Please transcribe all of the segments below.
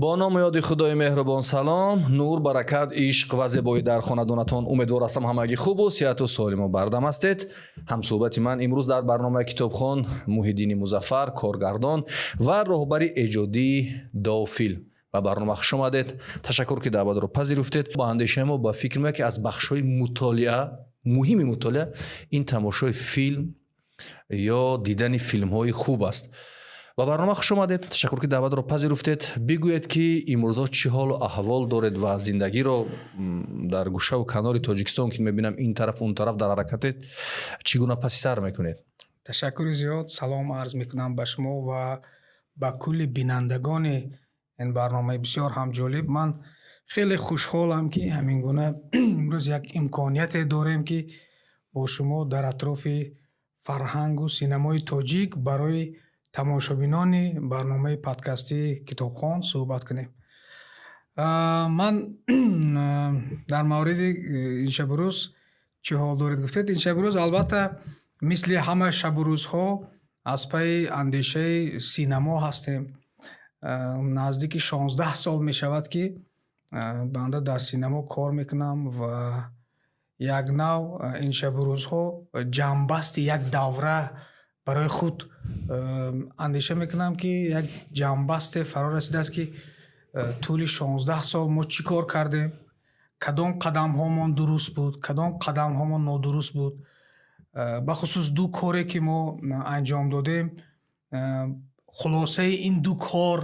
Бо ному ёди Худои меҳрубон, салом, нур, баракат, ишқ ва зебоӣ дар хонадонатон. Умедвор ҳастам, ҳамагӣ хубу сиҳату солиму бардам ҳастед. Ҳамсӯҳбати ман имрӯз дар барномаи «Китобхон» Муҳиддини Музаффар, коргардон ва роҳбари эҷодии «Довфилм». Ба барнома хуш омадед. Ташаккур, ки даъватро пазируфтед. Ба андешаи мо, ба фикр меояд, ки аз бахшҳои мутолиа, муҳими мутолиа, ин тамошои филм ё дидани филмҳои хуб аст. Ба барнома хуш омадед, ташаккур, ки даъватро пазируфтед. Бигӯед, ки имрӯзҳо чӣ ҳолу аҳвол доред ва зиндагиро дар гӯшаву канори Тоҷикистон, ки мебинам, ин тараф, он тараф дар ҳаракатед, чӣ гуна паси сар мекунед? Ташаккури зиёд. Салом арз мекунам ба шумо ва ба кулли бинандагони ин барномаи бисёр ҳам ҷолиб. Ман хеле хушҳолам, ки ҳамин гуна имрӯз як имконияте дорем, ки бо шумо дар атрофи фарҳангу синамои тоҷик барои тамошобинони барномаи подкастии «Китобхон» суҳбат кунем. Ман дар мавриди ин шабу рӯз чӣ ҳол доред гуфтед, ин шабу рӯз, албатта, мисли ҳама шабу рӯзҳо аз пайи андешаи синамо ҳастем. Наздики 16 сол мешавад, ки банда дар синамо кор мекунам ва як нав ин шабу рӯзҳо ҷамъбасти як давра барои худ андеша мекунам, ки як ҷамъбасте фаро расидааст, ки тӯли 16 сол мо чӣ кор кардем, кадом қадамҳомон дуруст буд, кадом қадамҳомон нодуруст буд. Бахусус ду коре, ки мо анҷом додем, хулосаи ин ду кор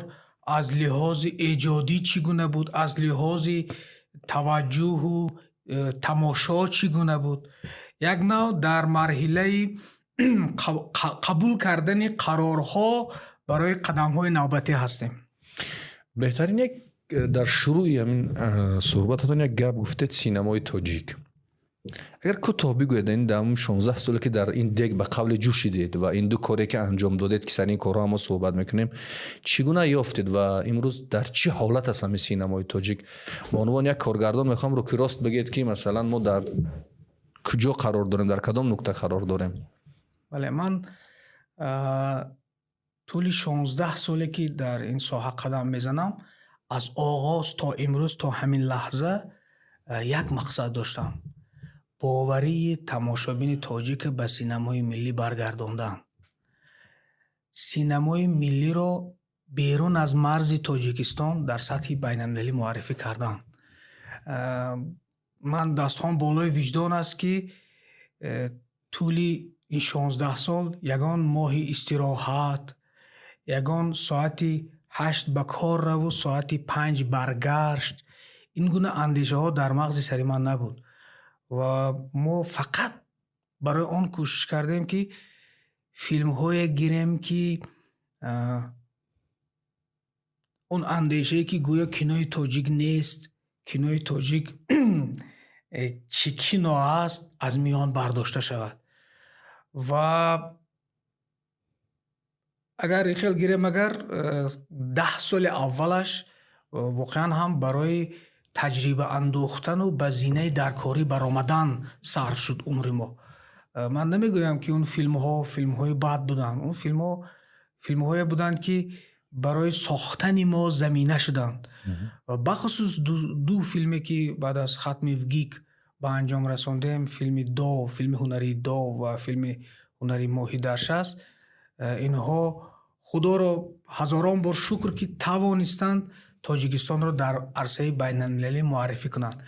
аз лиҳози эҷодӣ чӣ гуна буд, аз лиҳози таваҷҷӯҳу тамошо чӣ гуна буд. Як нав дар марҳилаи қабул кардани қарорҳо барои қадамҳои навбатӣ ҳастем. Беҳтарин. Як дар шурӯи ҳамин суҳбататон як гап гуфтед: синамои тоҷик. Агар кӯтоҳ бигӯед, ин дар 16 соле, ки дар ин дег ба қавле ҷӯшидед ва ин ду коре, ки анҷом додед, ки сари ин корҳо мо суҳбат мекунем, чӣ гуна ёфтед ва имрӯз дар чӣ ҳолат аст ҳамин синамои тоҷик? Ба унвони як коргардон мехоҳам рӯки рост бигӯед, ки масалан мо дар куҷо қарор дорем, дар кадом нуқта қарор дорем. Бале, ман тӯли 16 соле, ки дар ин соҳа қадам мезанам, аз оғоз то имрӯз, то ҳамин лаҳза як мақсад доштам: боварии тамошобини тоҷика ба синамои миллӣ баргардондан, синамои миллиро берун аз марзи Тоҷикистон дар сатҳи байналмилалӣ муаррифӣ кардан. Ман дастҳом болои виҷдон аст, ки тӯли ин 16 сол ягон моҳи истироҳат, ягон соати 8 ба кор раву соати 5 баргашт, ин гуна андешаҳо дар мағзи сари ман набуд ва мо фақат барои он кӯшиш кардем, ки филмҳое гирем, ки он андешае, ки гӯё кинои тоҷик нест, кинои тоҷик чӣ кино аст, аз миён бардошта шавад. Ва агар хел гирем, агар 10 соли аввалаш воқеан ҳам барои таҷриба андӯхтану ба зинаи даркорӣ баромадан сарф шуд умри мо. Ман намегӯям, ки он филмҳо филмҳои бад буданд. Он филмҳо филмҳое буданд, ки барои сохтани мо замина шуданд. Ва бахусус ду филме, ки баъд аз хатми ВГИК ба анҷом расондем, филми «Дов», филми ҳунарии «Дов» ва филми ҳунарии «Моҳӣ дар шаст», инҳо, Худоро ҳазорон бор шукр, ки тавонистанд Тоҷикистонро дар арсаи байналмилалӣ муаррифӣ кунанд.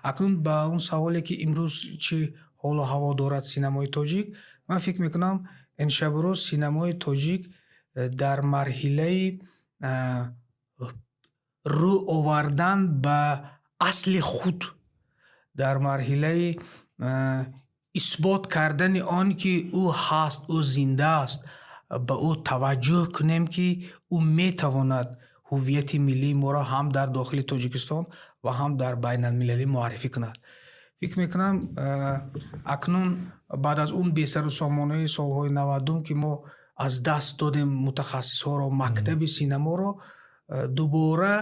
Акнун ба он саволе, ки имрӯз чӣ ҳолу ҳаво дорад синамои тоҷик, ман фикр мекунам, ин шабу рӯз синамои тоҷик дар марҳилаи рӯ овардан ба асли худ, дар марҳилаи исбот кардани он, ки ӯ ҳаст, ӯ зинда аст, ба ӯ таваҷҷӯҳ кунем, ки ӯ метавонад ҳуввияти миллии моро ҳам дар дохили Тоҷикистон ва ҳам дар байналмилалӣ муаррифӣ кунад. Фикр мекунам, акнун баъд аз он бесару сомонаи солҳои 90-ум, ки мо аз даст додем мутахассисҳоро, мактаби синаморо, дубора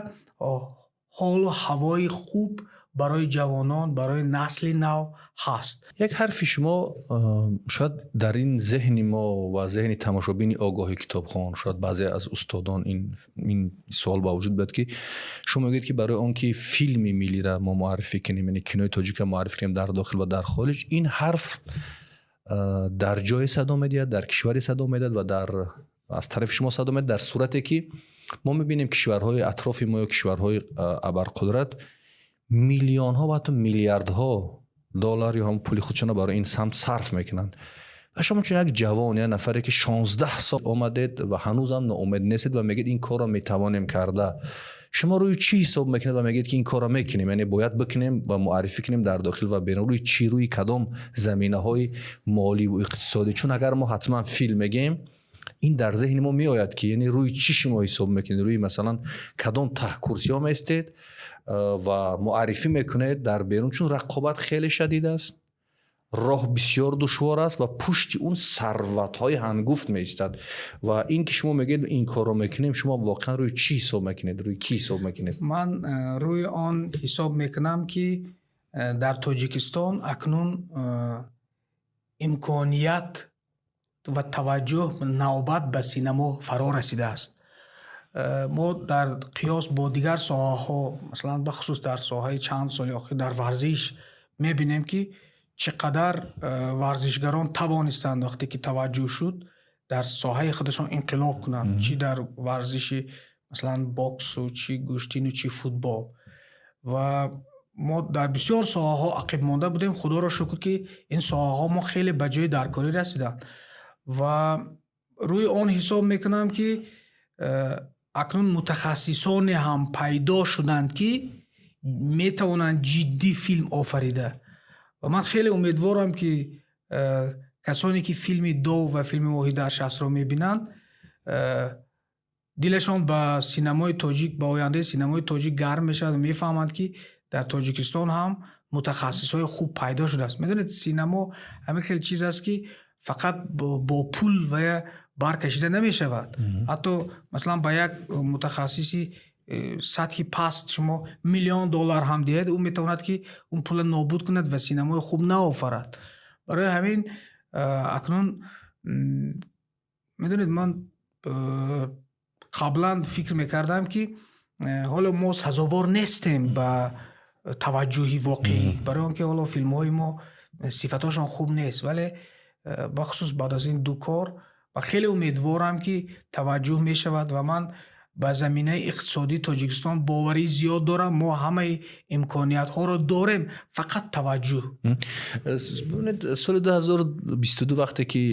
ҳолу ҳавои хуб Барои ҷавонон, барои насли нав ҳаст. Як ҳарфи шумо шояд дар ин зеҳни мо ва зеҳни тамошобини огоҳи китобхон, шояд баъзе аз устодон ин суол ба вуҷуд биёд, ки шумо мегӯед, ки барои он ки филми миллиро мо муаррифӣ кунем, яъне кинои тоҷикро муаррифӣ кунем дар дохил ва дар хориҷ, ин ҳарф дар ҷое садо медиҳад, дар кишваре садо медиҳад ва дар аз тарафи шумо садо медиҳад, дар сурате ки мо мебинем, кишварҳои атрофи мо ё кишварҳои абарқудрат миллионҳо ва ҳатто миллиардҳо доллар ё ҳам пули худшонро барои ин самт сарф мекунанд. Ва шумо чун як ҷавон, як нафаре ки 16 сол омадед ва ҳанӯзам ноумед нестед ва мегӯед, ин корро метавонем карда, шумо рӯи чӣ ҳисоб мекунед ва мегӯед, ки ин корро мекунем, яъне бояд бикунем ва муаррифӣ кунем дар дохил ва берун? Рӯи чӣ, рӯи кадом заминаҳои моливу иқтисодӣ? Чун агар мо ҳатман филм мегӯем, ин дар зеҳни мо меояд, ки яъне рӯи чӣ шумо ҳисоб мекунед, рӯи масалан кадом таҳкурсиҳо меистед ва муаррифӣ мекунед дар берун? Чун рақобат хеле шадид аст, роҳ бисёр душвор аст ва пушти он сарватҳои ҳангуфт меистад. Ва ин ки шумо мегӯед, ин корро мекунем, шумо воқеан рӯи чӣ ҳисоб мекунед, рӯи кӣ ҳисоб мекунед? Ман рӯи он ҳисоб мекунам, ки дар Тоҷикистон акнун имконият ва таваҷҷӯҳ, навбат ба синамо фаро расидааст. Мо дар қиёс бо дигар соҳаҳо, масалан, бахусус дар соҳаи чанд соли охир дар варзиш мебинем, ки чӣ қадар варзишгарон тавонистанд, вақте ки таваҷҷӯҳ шуд, дар соҳаи худашон инқилоб кунанд, чӣ дар варзиши масалан боксу, чӣ гӯштину, чӣ футбол. Ва мо дар бисёр соҳаҳо ақиб монда будем. Худоро шукр, ки ин соҳаҳо мо хеле ба ҷои даркорӣ расиданд. Ва рӯи он ҳисоб мекунам, ки акнун мутахассисоне ҳам пайдо шуданд, ки метавонанд ҷиддӣ филм офарида. Ва ман хеле умедворам, ки касоне ки филми «Дов» ва филми «Моҳи дар шастро» мебинанд, дилашон ба синамои тоҷик, ба ояндаи синамои тоҷик гарм мешавад ва мефаҳманд, ки дар Тоҷикистон ҳам мутахассисҳои хуб пайдо шудааст. Медонед, синамо ҳамин хел чиз аст, ки фақат бо пул ва баркашида намешавад. Ҳатто масалан ба як мутахассиси сатҳи паст шумо миллион доллар ҳам диҳед, ӯ метавонад, ки он пула нобуд кунад ва синамои хуб наофарад. Барои ҳамин акнун, медонед, ман қаблан фикр мекардам, ки ҳоло мо сазовор нестем ба таваҷҷӯҳи воқеӣ, барои он ки ҳоло филмҳои мо сифатҳошон хуб нест. Вале бахусус баъд аз ин ду кор ва хеле умедворам, ки таваҷҷӯҳ мешавад. Ва ман ба заминаи иқтисодии Тоҷикистон боварии зиёд дорам. Мо ҳамаи имкониятҳоро дорем, фақат таваҷҷӯҳ. Бибинед, соли 2022, вақте ки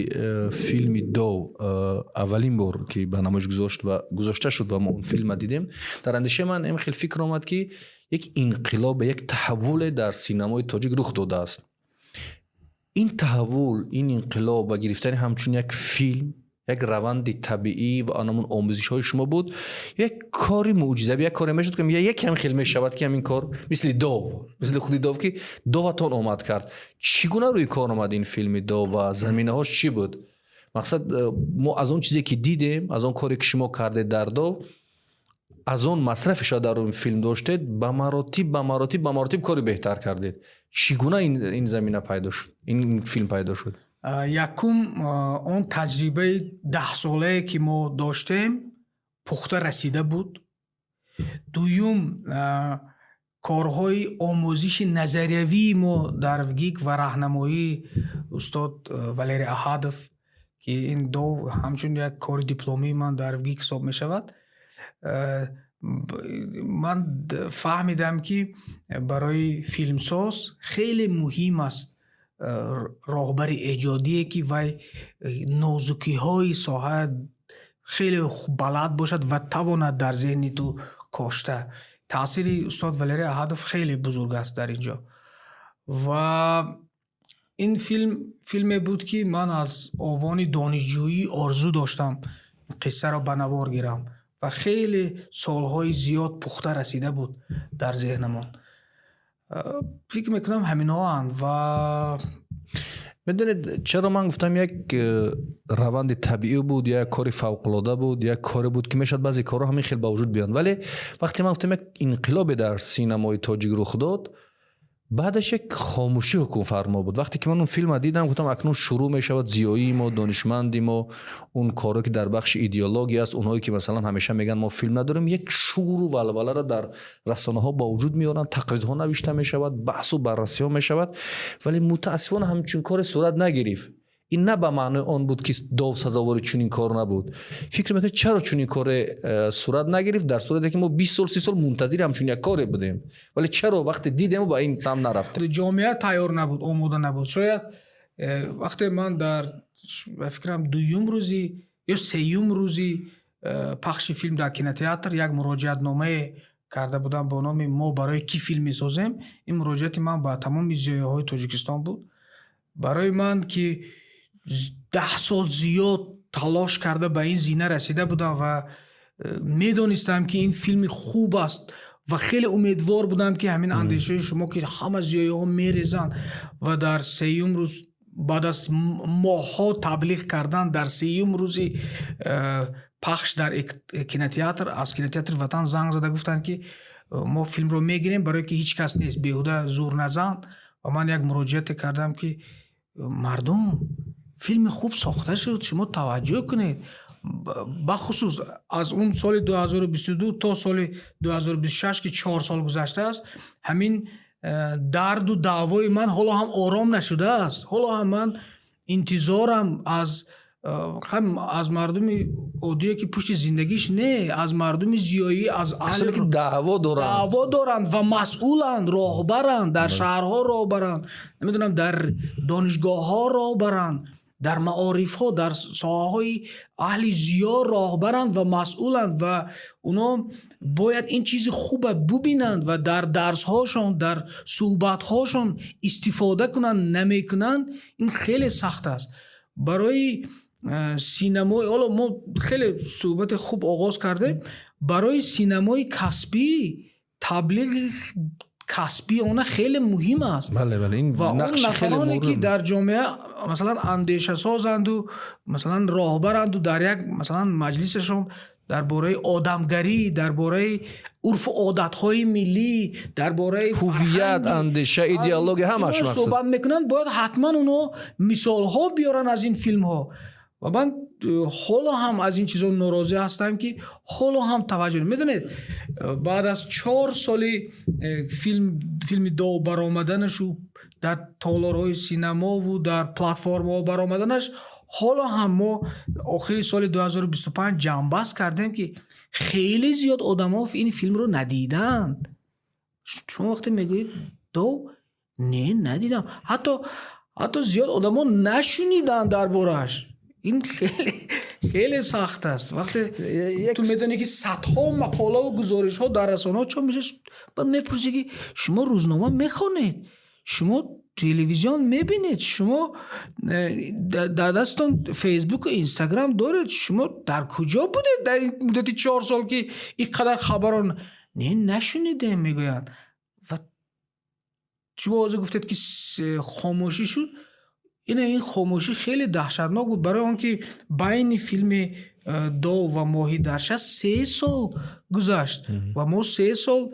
филми «Дов» аввалин бор ки ба намоиш гузошт ва гузошта шуд ва мо он филмро дидем, дар андешаи ман ин хел фикр омад, ки як инқилоб, як таҳаввуле дар синамои тоҷик рух додааст. Ин таҳаввул, ин инқилоб ва гирифтани ҳамчун як филм як раванди табиӣ ва анамон омӯзишҳои шумо буд, як кори мӯъҷизавӣ, як коре мешуд, ки яке ҳам хел мешавад, ки ҳамин кор мисли «Дов», мисли худи «Дов», ки доватон омад кард? Чӣ гуна рӯи кор омад ин филми «Дов» ва заминаҳош чӣ буд? Мақсад, мо аз он чизе ки дидем, аз он коре ки шумо кардед дар «Дов», аз он масрафе шояд дар он филм доштед, ба маротиб, ба маротиб, ба маротиб кори беҳтар кардед. Чӣ гуна ин замина пайдо шуд, ин филм пайдо шуд? Якум, он таҷрибаи 10-солае, ки мо доштем, пухта расида буд. Дуюм, корҳои омӯзиши назариявии мо дар ВГИК ва раҳнамоии устод Валерий Аҳадов, ки ин «Дов» ҳамчун як кори дипломии ман дар ВГИК ҳисоб мешавад, ман фаҳмидам, ки барои филмсоз хеле муҳим аст роҳбари эҷодие, ки вай нозукиҳои соҳа хеле балад бошад ва тавонад дар зеҳни ту кошта. Таъсири устод Валерий Аҳадов хеле бузург аст дар ин ҷо. Ва ин филм филме буд, ки ман аз овони донишҷӯӣ орзу доштам қиссаро ба навор гирам ва хеле солҳои зиёд пухта расида буд дар зеҳнамон. Фикр мекунам, ҳаминҳоанд ва Медонед, чаро ман гуфтам, як раванди табиӣ буд, як кори фавқулода буд, як коре буд, ки мешавад баъзе корҳо ҳамин хел ба вуҷуд биёянд? Вале вақте ман гуфтам, як инқилобе дар синамои тоҷик рух дод. Баъдаш як хомӯшӣ ҳукмфармо буд. Вақте ки ман он филмро дидам, гуфтам, акнун шурӯъ мешавад зиёии мо, донишманди мо, он коро, ки дар бахши идеология аст, онҳое ки, масалан, ҳамеша мегӯянд, мо филм надорем, як шӯру валваларо дар расонаҳо ба вуҷуд меоранд, тақризҳо навишта мешавад, баҳсу баррасиҳо мешавад. Вале мутаассифона ҳамчун коре сурат нагирифт. Ин на ба маънои он буд, ки Дов сазовори чунин кор набуд. Фикр мекунед, чаро чунин коре сурат нагирифт, дар сурате ки мо 20 сол, 30 сол мунтазири ҳамчун як коре будем? Вале чаро вақте дидем, ба ин самт нарафтем? Ҷомеа тайёр набуд, омода набуд шояд. Вақте ман дар, ба фикрам, дуюм рӯзи ё сеюм рӯзи пахши филм дар кинотеатр як муроҷиатномае карда будам бо номи «Мо барои кӣ филм месозем?». Ин муроҷиати ман ба тамоми зиёиҳои Тоҷикистон буд. Барои ман, ки 10 сол зиёд талош карда ба ин зина расида будам ва медонистам, ки ин филми хуб аст, ва хеле умедвор будам, ки ҳамин андешаи шумо, ки ҳама зиёиҳо мерезанд ва дар сеюм рӯз, баъд аз моҳҳо таблиғ кардан, дар сеюм рӯзи пахш дар кинотеатр аз кинотеатри «Ватан» занг зада гуфтанд, ки мо филмро мегирем, барое ки ҳеҷ кас нест, беҳуда зур назан. Ва ман як муроҷиате кардам, ки мардум, филми хуб сохта шуд, шумо таваҷҷӯҳ кунед. Бахусус аз он соли 2022 то соли 2026, ки 4 сол гузаштааст, ҳамин дарду даъвои ман ҳоло ҳам ором нашудааст. Ҳоло ҳам ман интизорам аз мардуми оддие, ки пушти зиндагиш не, аз мардуми зиёӣ, аз Касоне ки даъво доранд. Даъво доранд ва масъуланд, роҳбаранд, дар шаҳрҳо роҳбаранд, намедонам, дар донишгоҳҳо роҳбаранд, дар маорифҳо, дар соҳаҳои аҳли зиё роҳбаранд ва масъуланд ва оно бояд ин чизи хуба бубинанд ва дар дарсҳошон, дар суҳбатҳошон истифода кунанд. Намекунанд, ин хеле сахт аст барои синамои. Ҳоло мо хеле суҳбати хуб оғоз кардем. Барои синамои касбӣ таблиғи касбии она хеле муҳим аст. Бале, бале, ин Ва он нақши хеле нафароне, ки муҳим. дар ҷомеа, масалан, андешасозанду, масалан, роҳбаранду, дар як, масалан, маҷлисашон дар бораи одамгарӣ, дар бораи урфу одатҳои миллӣ, дар бораи ҳувият, фарҳанги андеша, идеология, ҳамаш инҳо мақсад. суҳбат мекунанд, бояд ҳатман онҳо мисолҳо биёранд аз ин филмҳо. Ва ман ҳоло ҳам аз ин чизо норозӣ ҳастам, ки ҳоло ҳам таваҷҷӯҳ, медонед, баъд аз 4 соли филми Дов баромаданашу дар толорҳои синамову дар платформаҳо баромаданаш, ҳоло ҳам мо охири соли 2025 ҷамъбаст кардем, ки хеле зиёд одамҳо ин филмро надиданд. Шумо вақте мегӯед «Дов», «Не, надидам», ҳатто зиёд одамо нашуниданд дар борааш. Ин хеле хеле сахт аст, вақте ту медонӣ, ки садҳо мақолаву гузоришҳо дар расонаҳо чоп мешавад, баъд мепурсӣ, ки шумо рӯзнома мехонед, шумо телевизион мебинед, шумо дар дастон Фейсбуку Инстаграм доред, шумо дар куҷо будед дар ин муддати 4 сол, ки ин қадар хабарон не нашунидем мегӯянд. Ва шумо ҳозир гуфтед, ки хомӯшӣ шуд. Ина ин хомӯшӣ хеле даҳшатнок буд, барои он ки байни филми Дов ва «Моҳӣ дар шаст» 3 сол гузашт ва мо 3 сол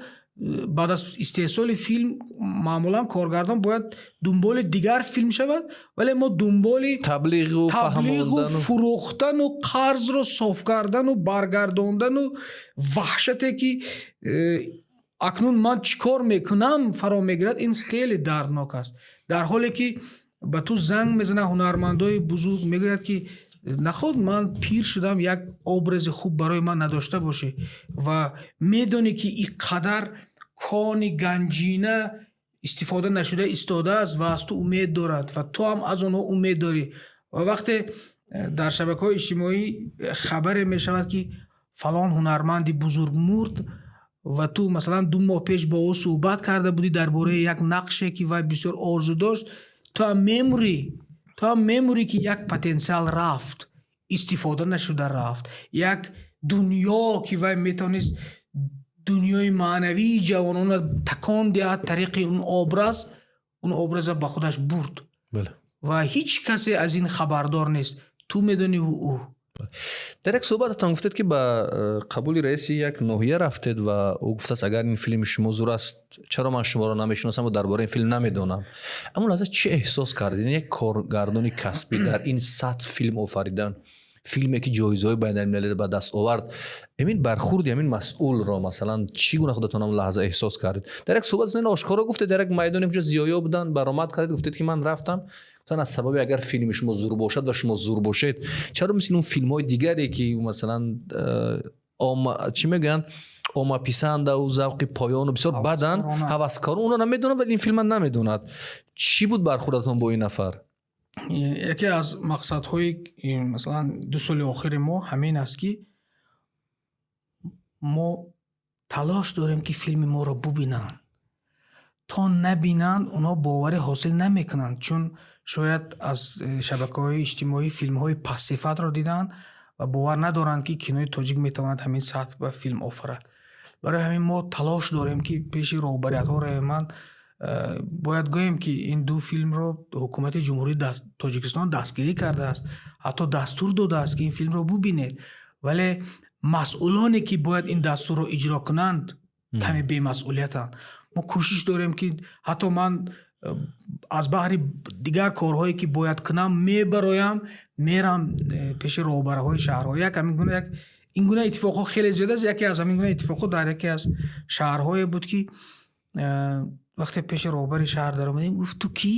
баъд аз истеҳсоли филм маъмулан коргардон бояд дунболи дигар филм шавад, вале мо дунболи таблиғу таблиғу фаҳмондану фурӯхтану қарзро соф кардану баргардондану ваҳшате, ки акнун ман чӣ кор мекунам, фаро мегирад. Ин хеле дарднок аст, дар ҳоле ки ба ту занг мезанад ҳунармандои бузург, мегӯяд, ки наход ман пир шудам, як образи хуб барои ман надошта бошӣ. Ва медонӣ, ки ин қадар кони ганҷина истифода нашуда истодааст ва аз ту умед дорад ва ту ҳам аз онҳо умед дорӣ. Ва вақте дар шабакаҳои иҷтимоӣ хабаре мешавад, ки фалон ҳунарманди бузург мурд, ва ту, масалан, 2 моҳ пеш бо ӯ суҳбат карда будӣ дар бораи як нақше, ки вай бисёр орзу дошт, ту ҳам мемурӣ, ту ҳам мемурӣ, ки як потенсиал рафт, истифода нашуда рафт, як дунё, ки вай метавонист дунёи маънавии ҷавононро такон диҳад тариқи он образ, он образа ба худаш бурд. Ва ҳеҷ касе аз ин хабардор нест, ту медониву ӯ. Дар як суҳбататон гуфтед, ки ба қабули раиси як ноҳия рафтед ва ӯ гуфтааст, агар ин филми шумо зур аст, чаро ман шуморо намешиносам ва дар бораи ин филм намедонам? Амон лаҳза чӣ эҳсос кардед? Як коргардони касбӣ дар ин сатҳ филм офаридан, филме ки ҷоизаҳои байналмилалиро ба даст овард, ҳамин бархурди ҳамин масъулро, масалан, чӣ гуна худатон ҳам лаҳза эҳсос кардед? Дар як суҳбататон ин ошкоро гуфтед, дар як майдоне, куҷо зиёиё буданд, баромад кардед, гуфтед, ки ман рафтам, гуфтан, аз сабаби агар филми шумо зур бошад ва шумо зур бошед, чаро мисли он филмҳои дигаре, ки масалан чӣ мегӯянд, оммаписандаву завқи поёну бисёр баданд, ҳаваскорон, онро намедонанд, вале ин филма намедонад. Чӣ буд бархурдатон бо ин нафар? Яке аз мақсадҳои, масалан, 2 соли охири мо ҳамин аст, ки мо талош дорем, ки филми моро бубинанд. То набинанд, онҳо боварӣ ҳосил намекунанд, чун шояд аз шабакаҳои иҷтимоӣ филмҳои пастсифатро диданд ва бовар надоранд, ки кинои тоҷик метавонад ҳамин сатҳ ба филм офарад. Барои ҳамин мо талош дорем, ки пеши роҳбариятҳо равем. Ман бояд гӯем, ки ин ду филмро ҳукумати Ҷумҳурии Тоҷикистон дастгирӣ кардааст, ҳатто дастур додааст, ки ин филмро бубинед, вале масъулоне, ки бояд ин дастурро иҷро кунанд, каме бемасъулиятанд. Мо кӯшиш дорем, ки ҳатто ман аз баҳри дигар корҳое, ки бояд кунам, мебароям, мерам пеши роҳбараҳои шаҳрҳо. Як ҳамин гуна, як ин гуна иттифоқҳо хеле зиёд аст. Яке аз ҳамин гуна иттифоқҳо дар яке аз шаҳрҳое буд, ки вақте пеши роҳбари шаҳр даромадем, гуфт: «Ту кӣ?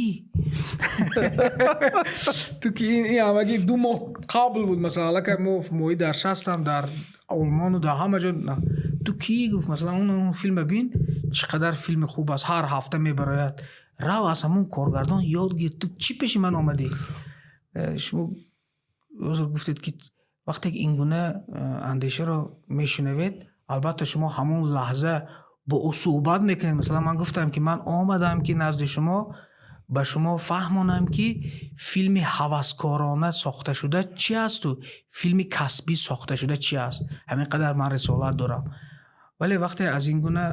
Ту кӣ?» Ин ҳамагӣ 2 моҳ қабл буд. Масалан, аллакай мо моҳи дар шастам, дар Олмону дар ҳама ҷо. «Ту кӣ?» гуфт. «Масалан, он филма бин, чӣ қадар филми хуб аст, ҳар ҳафта мебарояд. Рав, аз ҳамон коргардон ёд гир. Ту чӣ пеши ман омадӣ?» Шумо ҳозир гуфтед, ки вақте ки ин гуна андешаро мешунавед, албатта, шумо ҳамон лаҳза бо ӯ суҳбат мекунед. Масалан, ман гуфтам, ки ман омадам, ки назди шумо ба шумо фаҳмонам, ки филми ҳаваскорона сохташуда чи асту филми касбӣ сохташуда чи аст. Ҳамин қадар ман рисолат дорам. Вале вақте аз ин гуна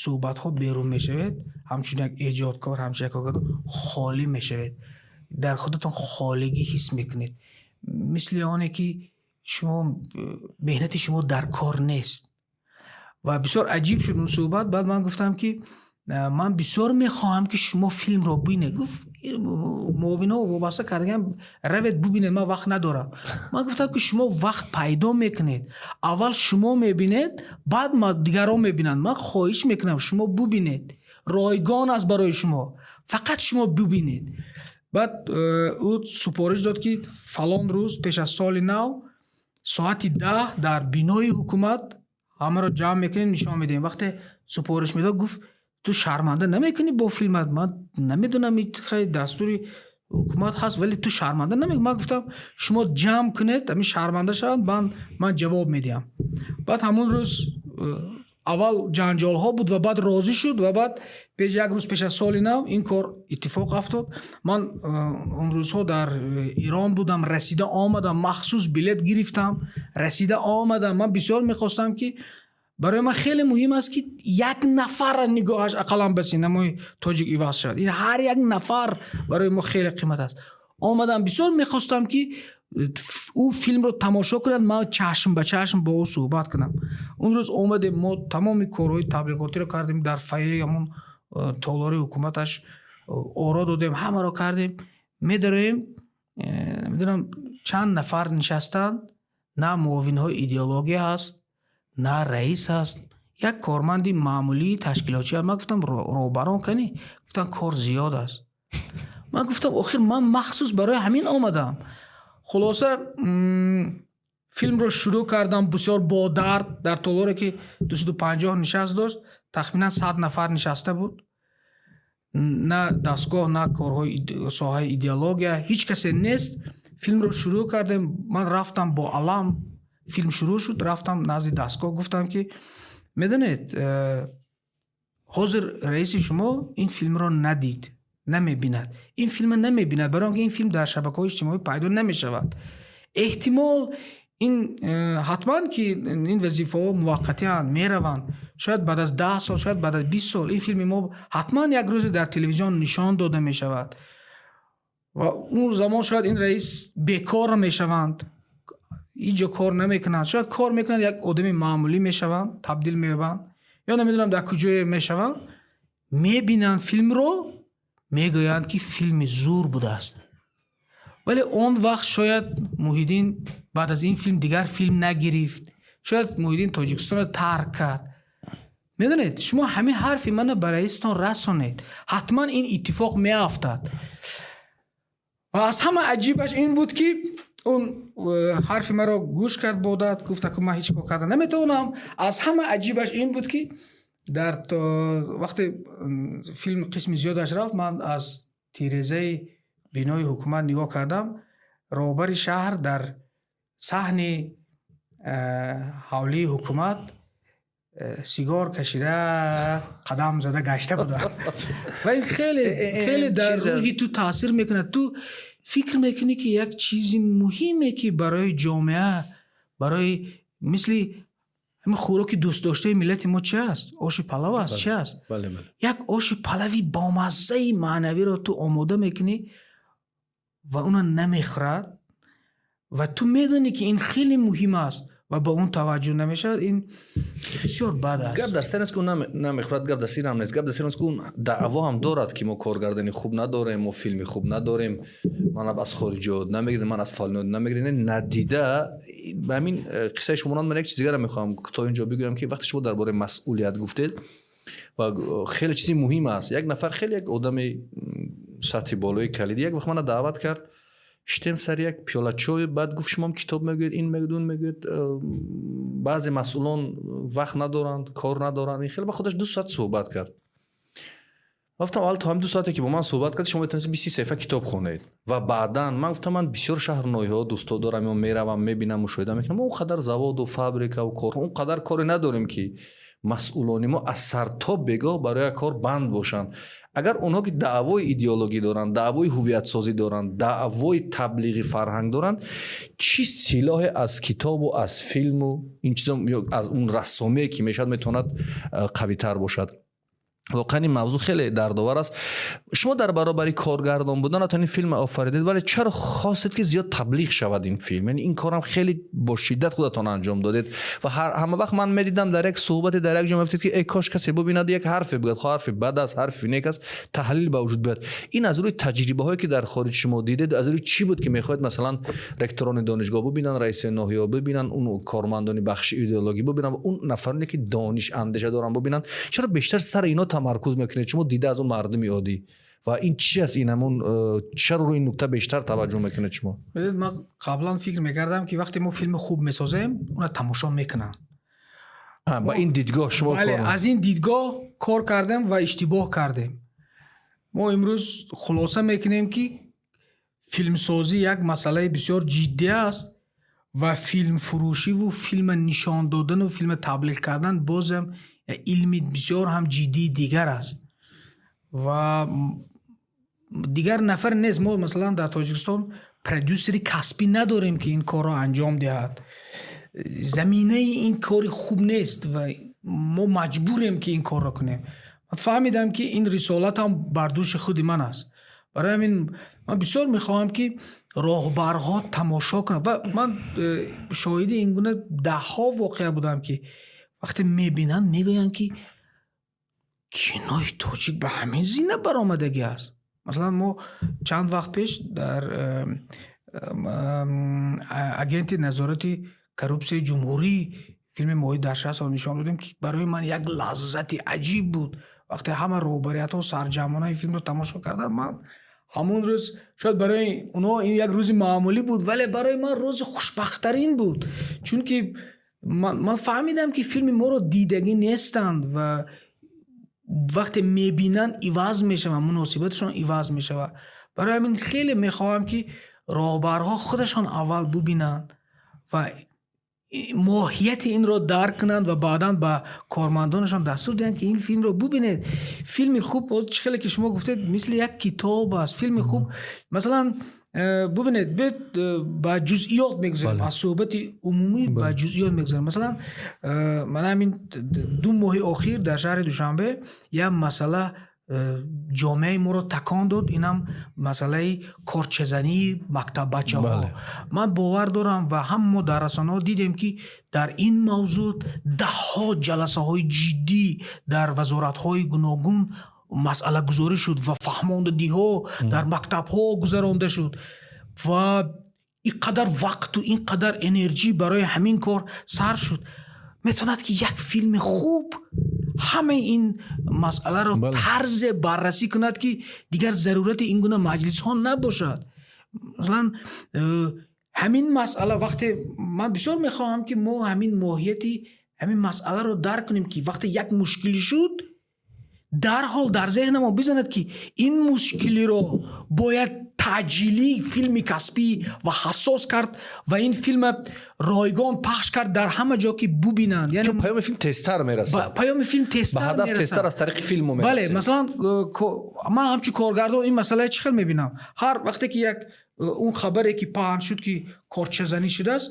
суҳбатҳо берун мешавед, ҳамчун як эҷодкор, ҳамчун як холӣ мешавед, дар худатон холигӣ ҳис мекунед, мисли оне ки шумо меҳнати шумо дар кор нест. Ва бисёр аҷиб шуд он суҳбат. Баъд ман гуфтам, ки ман бисёр мехоҳам, ки шумо филмро бинед. Гуфт: «Муовинҳо вобаста кардагам, равед, бубинед, ман вақт надорам». Ман гуфтам, ки шумо вақт пайдо мекунед, аввал шумо мебинед, баъд дигарон мебинанд. Ман хоҳиш мекунам, шумо бубинед, ройгон аст барои шумо, фақат шумо бубинед. Баъд ӯ супориш дод, ки фалон рӯз пеш аз соли нав соати 10 дар бинои ҳукумат ҳамаро ҷамъ мекунем, нишон медиҳем. Вақте супориш медод, гуфт: «Ту шарманда намекунӣ бо филмат? Ман намедонам, дастури ҳукумат ҳаст, вале ту шарманда намекунӣ». Ман гуфтам: «Шумо ҷамъ кунед, ҳамин шарманда шаванд, ман ҷавоб медиҳам». Баъд ҳамон рӯз аввал ҷанҷолҳо буд ва баъд розӣ шуд ва баъд як рӯз пеш аз соли нав ин кор иттифоқ афтод. Ман он рӯзҳо дар Ирон будам, расида омадам, махсус билет гирифтам, расида омадам. Ман бисёр мехостам, ки барои ман хеле муҳим аст, ки як нафарра нигоҳаш ақаллан ба синамои тоҷик иваз шавад. Ин ҳар як нафар барои мо хеле қимат аст. Омадам, бисёр мехостам, ки ӯ филмро тамошо кунад, ман чашм ба чашм бо ӯ суҳбат кунам. Он рӯз омадем, мо тамоми корҳои таблиғотиро кардем, дар фойеи ҳамон толори ҳукуматаш оро додем, ҳамаро кардем. Медароем, намедонам, чанд нафар нишастанд, на муовинҳои идеология ҳаст, на раис ҳаст, як корманди маъмулии ташкилотчӣ. Ман гуфтам: «Роҳбарон канӣ?» Гуфтанд: «Кор зиёд аст». Ман гуфтам: «Охир ман махсус барои ҳамин омадам». Хулоса, филмро шурӯъ кардам бисёр бо дард. Дар толоре, ки 250 нишаст дошт, тахминан 100 нафар нишаста буд. На дастгоҳ, на корҳои соҳаи идеология, ҳеҷ касе нест. Филмро шурӯъ кардем. Ман рафтам бо алам. Филм шурӯъ шуд, рафтам назди дастгоҳ, гуфтам, ки медонед, ҳозир раиси шумо ин филмро надид, намебинад, ин филмро намебинад, барои он ки ин филм дар шабакаҳои иҷтимоӣ пайдо намешавад. Эҳтимол, ин ҳатман, ки ин вазифаҳо муваққатианд, мераванд. Шояд баъд аз 10 сол, шояд баъд аз 20 сол ин филми мо ҳатман як рӯзе дар телевизион нишон дода мешавад ва он замон шояд ин раис бекор мешаванд. Ҳеҷ ҷо кор намекунанд, шояд кор мекунанд, як одами маъмулӣ мешаванд, табдил меёбанд ё намедонам дар куҷое мешаванд, мебинанд филмро, мегӯянд, ки филми зур будааст. Вале он вақт шояд Муҳиддин баъд аз ин филм дигар филм нагирифт, шояд Муҳиддин Тоҷикистонро тарк кард. Медонед, шумо ҳамин ҳарфи мана ба раистон расонед, ҳатман ин иттифоқ меафтад. Ва аз ҳама аҷибаш ин буд, ки он ҳарфи маро гӯш кард, бодат гуфт, аку ман ҳеҷ кор карда наметавонам. Аз ҳама аҷибаш ин буд, ки дар вақте филм қисми зиёдаш рафт, ман аз тирезаи бинои ҳукумат нигоҳ кардам, роҳбари шаҳр дар саҳни ҳавлии ҳукумат сигор кашида, қадам зада гашта буданд. Ва ин хеле хеле дар рӯҳи ту таъсир мекунад. Ту фикр мекунӣ, ки як чизи муҳиме, ки барои ҷомеа, барои мисли ҳамин хӯроки дӯстдоштаи миллати мо чи аст? Оши палав аст, чи аст? Як оши палави бомаззаи маънавиро ту омода мекунӣ ва уна намехӯрад, ва ту медонӣ, ки ин хеле муҳим аст ва ба он таваҷҷӯҳ намешавад, ин бисёр бад аст. Гап дар сар нест, ки ӯ намехӯрад, гап дар сирам нест. Гап дар сар нест, ки ӯ даъво ҳам дорад, ки мо коргардани хуб надорем, мо филми хуб надорем, ман аз хориҷиёт намегирем, ман аз фалониёт намегирем. Надида ба ҳамин қиссаи шумо монанд, ман як чиз дигарам мехоҳам то инҷо бигӯям, ки вақте шумо дар бораи масъулият гуфтед ва хеле чизи муҳим аст. Як нафар, хеле як одами сатҳи болои калидӣ, як вақт мана даъват кард, шитем сари як пиёла чой. Баъд гуфт: «Шумом китоб мегӯед, ин мегӯед, он мегӯед, баъзе масъулон вақт надоранд, кор надоранд». Ин хеле ба худаш 2 соат суҳбат кард. Гуфтам: «Аввал то ҳамин 2 соате ки бо ман суҳбат кард, шумо метавонистед 20 саҳифа китоб хонед». Ва баъдан ман гуфтам: «Ман бисёр шаҳру ноҳияҳо дӯсто дорам ё меравам, мебинам, мушоҳида мекунам. Мо он қадар заводу фабрикаву кор, он қадар коре надорем, ки масъулони мо аз сар то бегоҳ барои як кор банд бошанд. Агар онҳо, ки даъвои идеологӣ доранд, даъвои ҳуввиятсозӣ доранд, даъвои таблиғи фарҳанг доранд, чӣ силоҳе аз китобу аз филму ин чизо, аз он рассомие ки мешавад, метавонад қавитар бошад?» Воқеан, ин мавзӯъ хеле дардовар аст. Шумо дар баробари коргардон буданатон ин филм офаридед, вале чаро хостед, ки зиёд таблиғ шавад ин филм? Яъне ин корам хеле бо шиддат худатон анҷом додед. Ва ҳама вақт ман медидам, дар як суҳбате, дар як ҷо мегуфтед, ки эй кош касе бубинад, як ҳарфе бигӯяд, хоҳ ҳарфи бад аст, ҳарфи нек аст, таҳлил ба вуҷуд биёяд. Ин аз рӯи таҷрибаҳое, ки дар хориҷ шумо дидед, аз рӯи чӣ буд, ки мехоҳед, масалан, ректорони донишгоҳ бубинанд, раиси ноҳияҳо бубинанд, он кормандони бахши идеологӣ бубинанд, он нафароне, ки дониш, андеша доранд, бубинанд? Чаро бештар сари ино тамаркуз мекунед шумо, дида аз он мардуми оддӣ? Ва ин чи аст? Ин ҳамун чаро рӯи ин нукта бештар таваҷҷӯҳ мекунед шумо? Медонед, ман қаблан фикр мекардам, ки вақте мо филми хуб месозем, уна тамошо мекунанд. Ба ин дидгоҳ шумо? Бале, аз ин дидгоҳ кор кардем ва иштибоҳ кардем. Мо имрӯз хулоса мекунем, ки филмсозӣ як масъалаи бисёр ҷиддӣ аст ва филмфурӯшиву филма нишон додану филма таблиғ кардан бозам илми бисёр ҳам ҷиддии дигар аст ва дигар нафар нест. Мо, масалан, дар Тоҷикистон продюсери касбӣ надорем, ки ин корро анҷом диҳад. Заминаи ин кори хуб нест ва мо маҷбурем, ки ин корро кунем. Ман фаҳмидам, ки ин рисолатам бар дӯши худи ман аст. Барои ҳамин ман бисёр мехоҳам, ки роҳбарҳо тамошо кунанд. Ва ман шоҳиди ин гуна даҳҳо воқеа будам, ки вақте мебинанд, мегӯянд, ки кинои тоҷик ба ҳамин зина баромадагӣ аст. Масалан, мо чанд вақт пеш дар агенти назорати коррупсияи ҷумҳурӣ филми «Моҳи дар 60 сол» нишон додем, ки барои ман як лаззати аҷиб буд. Вақте ҳама роҳбариятҳо сарҷамъона ин филмро тамошо карданд, ман ҳамон рӯз, шояд барои онҳо ин як рӯзи маъмулӣ буд, вале барои ман рӯзи хушбахттарин буд, чунки ман фаҳмидам, ки филми моро дидагӣ нестанд ва вақте мебинанд, иваз мешаванд, муносибаташон иваз мешавад. Барои ҳамин хеле мехоҳам, ки роҳбарҳо худашон аввал бубинанд ва моҳияти инро дарк кунанд ва баъдан ба кормандонашон дастур диҳанд, ки ин филмро бубинед. Филми хуб, чӣ хеле ки шумо гуфтед, мисли як китоб аст. Филми хуб, масалан, бубинед, биёед ба ҷузъиёт мегузарем, аз суҳбати умумӣ ба ҷузъиёт мегузарем. Масалан, мана ҳамин 2 моҳи охир дар шаҳри Душанбе як масъала Ҷомеаи моро такон дод, инам масъалаи корчазании мактаббачаҳо. Ман бовар дорам ва ҳам мо дар расонаҳо дидем, ки дар ин мавзӯъ даҳҳо ҷаласаҳои ҷиддӣ дар вазоратҳои гуногун масъалагузорӣ шуд ва фаҳмондадиҳо дар мактабҳо гузаронда шуд ва ин қадар вақту ин қадар энерҷӣ барои ҳамин кор сарф шуд. Метавонад, ки як филми хуб ҳамаи ин масъаларо тарзе баррасӣ кунад, ки дигар зарурати ин гуна маҷлисҳо набошад. Масалан, ҳамин масъала, вақте ман бисёр мехоҳам, ки мо ҳамин моҳияти ҳамин масъаларо дарк кунем, ки вақте як мушкилӣ шуд, дарҳол дар зеҳнамон бизанад, ки ин мушкилиро бояд таъҷилӣ филми касбӣ ва ҳассос кард ва ин филма ройгон пахш кард дар ҳама ҷо, ки бубинанд. Яъне паёми филм тезтар мерасад. Паёми филм тезтар. Ба ҳадаф тезтар аз тариқи филм мерасад. Бале, масалан, ман ҳамчун коргардон ин масъалаи чӣ хел мебинам? Ҳар вақте ки як он хабаре ки паҳн шуд, ки корчазанӣ шудааст,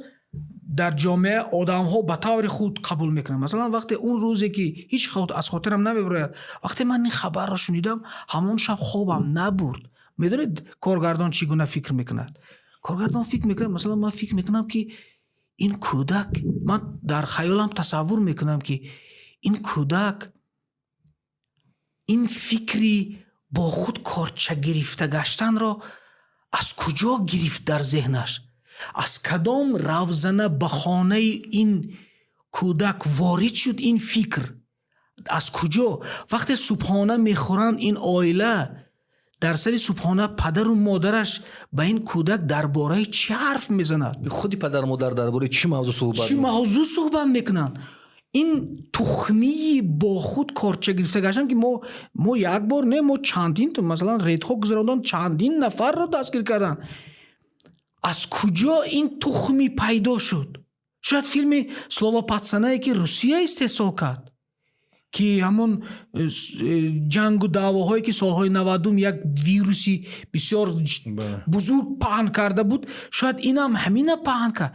дар ҷомеа одамҳо ба таври худ қабул мекунанд. Масалан, вақте он рӯзе, ки ҳеҷ аз хотирам намебарояд, вақте ман ин хабарро шунидам, ҳамон шаб хобам набурд. Медонед, коргардон чӣ гуна фикр мекунад? Коргардон фикр мекунад, масалан, ман фикр мекунам, ки ин кӯдак, ман дар хаёлам тасаввур мекунам, ки ин кӯдак ин фикри бо худ корча гирифта гаштанро аз куҷо гирифт дар зеҳнаш, аз кадом равзана ба хонаи ин кӯдак ворид шуд ин фикр, аз куҷо? Вақте субҳона мехӯранд ин оила, дар сари субҳона падару модараш ба ин кӯдак дар бораи чӣ ҳарф мезанад? Худи падару модар дар бораи чӣ мавзӯъ суҳбат? Чӣ мавзӯъ суҳбат мекунанд? Ин тухмии бо худ корча гирифта гаштан, ки мо як бор не, мо чандин, масалан, рейдҳо гузарондан, чандин нафарро дастгир карданд. Аз куҷо ин тухмӣ пайдо шуд? Шояд филми «Слово пацана», ки Русия истеҳсол кард, ки ҳамон ҷангу даъвоҳое, ки солҳои 90-ум як вируси бисёр бузург паҳн карда буд, шояд инам ҳамина паҳн кард.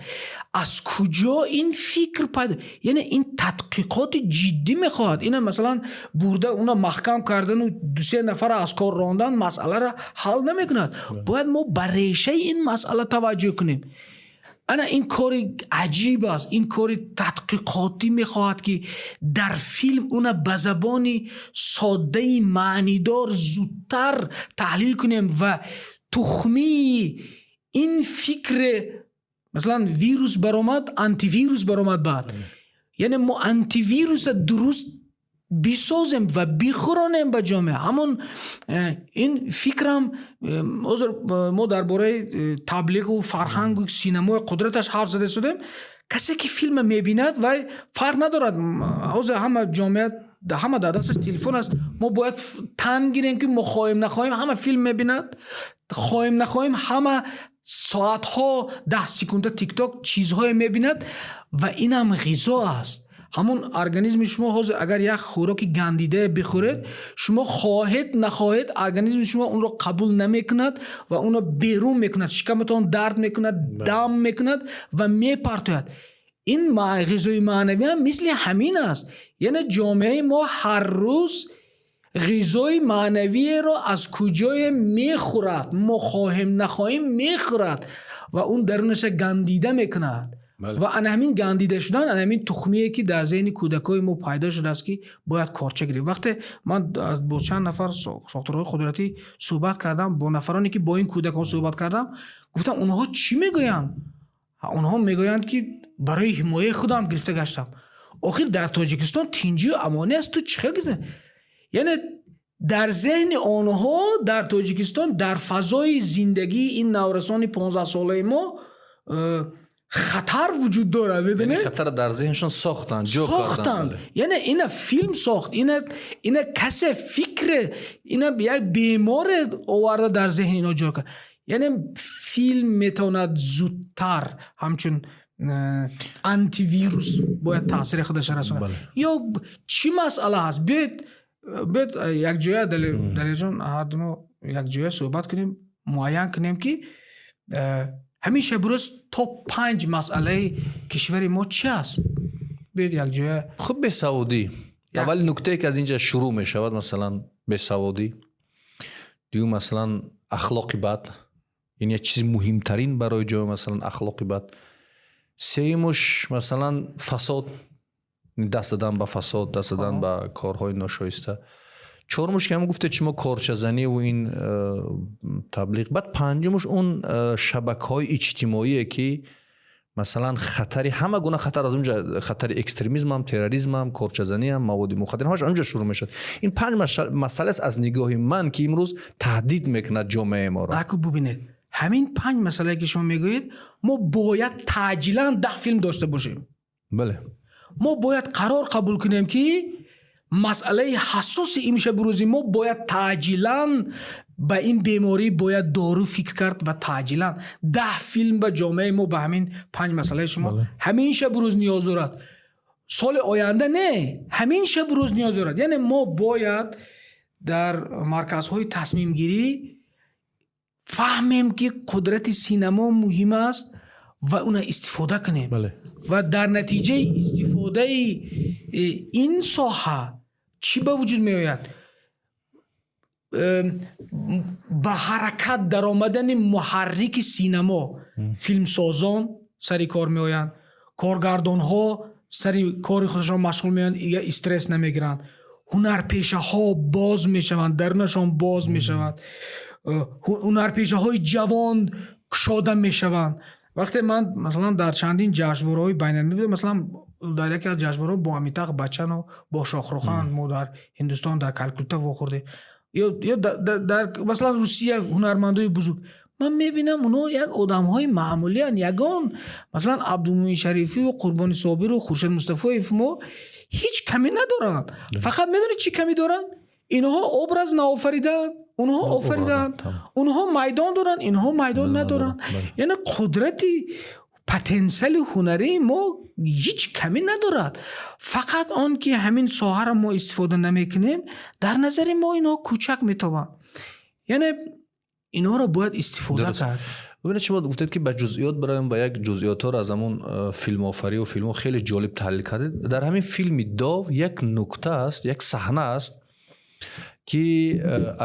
Аз куҷо ин фикр пайдо? Яъне ин тадқиқоти ҷиддӣ мехоҳад. Ина, масалан, бурда уна маҳкам кардану дусе нафара аз кор рондан масъаларо ҳал намекунад. Бояд мо ба решаи ин масъала таваҷҷӯҳ кунем. Ана ин кори аҷиб аст, ин кори тадқиқотӣ мехоҳад, ки дар филм уна ба забони соддаи маънидор зудтар таҳлил кунем ва тухмии ин фикре, масалан, вирус баромад, антивирус баромад баъд, яъне мо антивируса дуруст бисозем ва бихӯронем ба ҷомеа. Ҳамон ин фикрам, ҳозир мо дар бораи таблиғу фарҳангу синамои қудраташ ҳарф зада истодем. Касе ки филма мебинад, вай фарқ надорад. Ҳозир ҳама ҷомеа, ҳама дар дасташ телефон аст. Мо бояд тан гирем, ки мо хоҳем нахоҳем, ҳама филм мебинад, хоҳем нахоҳем, ҳама соатҳо 10 секунда Тикток чизҳое мебинад ва инам ғизо аст. Ҳамон организми шумо ҳозир агар як хӯроки гандидае бихӯред, шумо хоҳед нахоҳед, организми шумо онро қабул намекунад ва онро берун мекунад, шикаматон дард мекунад, дам мекунад ва мепартояд. Ин ғизои маънавӣ ҳам мисли ҳамин аст. Яъне ҷомеаи мо ҳар рӯз ғизои маънавиеро аз куҷое мехӯрад, мо хоҳем нахоҳем мехӯрад ва он дарунаша гандида мекунад. Ва ана ҳамин гандида шудан, ана ҳамин тухмие, ки дар зеҳни кӯдакои мо пайдо шудааст, ки бояд корча гирифт. Вақте ман бо чанд нафар сохторҳои қудратӣ суҳбат кардам, бо нафароне, ки бо ин кӯдакон суҳбат кардам, гуфтам: «Онҳо чӣ мегӯянд?» Онҳо мегӯянд, ки барои ҳимояи худам гирифта гаштам. Охир дар Тоҷикистон тинҷию амонӣ аст, ту чӣ хел гирифта? Яъне дар зеҳни онҳо дар Тоҷикистон, дар фазои зиндагии ин наврасони 15-солаи мо хатар вуҷуд дорад, медонед? Хатар дар зеҳншон сохтанд, ҷо. Сохтанд. Яъне ина филм сохт, ина касе фикре, ина як беморе оварда дар зеҳни ино ҷо кард. Яъне филм метавонад зудтар ҳамчун антивирус бояд таъсири худашро расонад. Ё чӣ масъала ҳаст? Биёед якҷоя, Далерҷон, ҳардумо якҷоя суҳбат кунем, муайян кунем, ки ҳамин шабу рӯз то панҷ масъалаи кишвари мо чӣ аст. Биёед якҷоя. Хуб, бесаводӣ аввали нуктае, ки аз инҷа шурӯъ мешавад, масалан. Бесаводӣ, дуюм, масалан, ахлоқи бад, ин як чизи муҳимтарин барои ҷомеа, масалан, ахлоқи бад. Сеюмуш, масалан, фасод, даст задан ба фасод, даст задан ба корҳои ношоиста. Чорумуш, ки ҳамон гуфтед шумо, корчазаниву ин таблиғ. Баъд панҷумуш, он шабакаҳои иҷтимоие, ки масалан, хатари ҳама гуна хатар аз онҷа, хатари экстремизмам, терроризмам, корчазаниам, маводи мухаддир, ҳамаш онҷа шурӯъ мешавад. Ин панҷ масъала аст, аз нигоҳи ман, ки имрӯз таҳдид мекунад ҷомеаи моро. Аку, бубинед, ҳамин панҷ масъалае, ки шумо мегӯед, мо бояд таъҷилан 10 филм дошта бошем. Мо бояд қарор қабул кунем, ки масъалаи ҳассоси имшабу рӯзи мо, бояд таъҷилан ба ин беморӣ бояд дору фикр кард ва таъҷилан 10 филм ба ҷомеаи мо ба ҳамин панҷ масъалаи шумо ҳамин шабу рӯз ниёз дорад. Соли оянда не, ҳамин шабу рӯз ниёз дорад. Яъне мо бояд дар марказҳои тасмимгирӣ фаҳмем, ки қудрати синамо муҳим аст ва уна истифода кунем. Ва дар натиҷаи истифодаи ин соҳа чӣ ба вуҷуд меояд? Ба ҳаракат даромадани муҳаррики синамо, филмсозон сари кор меоянд, коргардонҳо сари кори худашон машғул меоянд, стресс намегиранд, ҳунарпешаҳо боз мешаванд, дарунашон боз мешавад, ҳунарпешаҳои ҷавон кушода мешаванд. Вақте ман, масалан, дар чандин ҷашнвораҳои байналмилалӣ, масалан, дар яке аз ҷашнвораҳо бо Амитабх Баччану бо Шохрухан мо дар Ҳиндустон, дар Калкутта вохӯрдем, ё дар, масалан, Русия ҳунармандои бузург ман мебинам, онҳо як одамҳои маъмулиянд. Ягон, масалан, Абдумӯин Шарифию Қурбони Собиру Хуршед Мустафоев мо ҳеҷ камӣ надоранд. Фақат медонед, чӣ камӣ доранд? Инҳо образ наофаридаанд, онҳо офаридаанд. Онҳо майдон доранд, инҳо майдон надоранд. Яъне қудрати потенсиали ҳунарии мо ҳеҷ камӣ надорад, фақат он ки ҳамин соҳаро мо истифода намекунем, дар назари мо инҳо кӯчак метобанд. Яъне инҳоро бояд истифода кард. Бубинед, шумо гуфтед, ки ба ҷузъиёт бароем ва як ҷузъиётҳоро аз ҳамон филмофарию филмҳо хеле ҷолиб таҳлил кардед. Дар ҳамин филми «Дов» як нукта аст, як саҳна аст, ки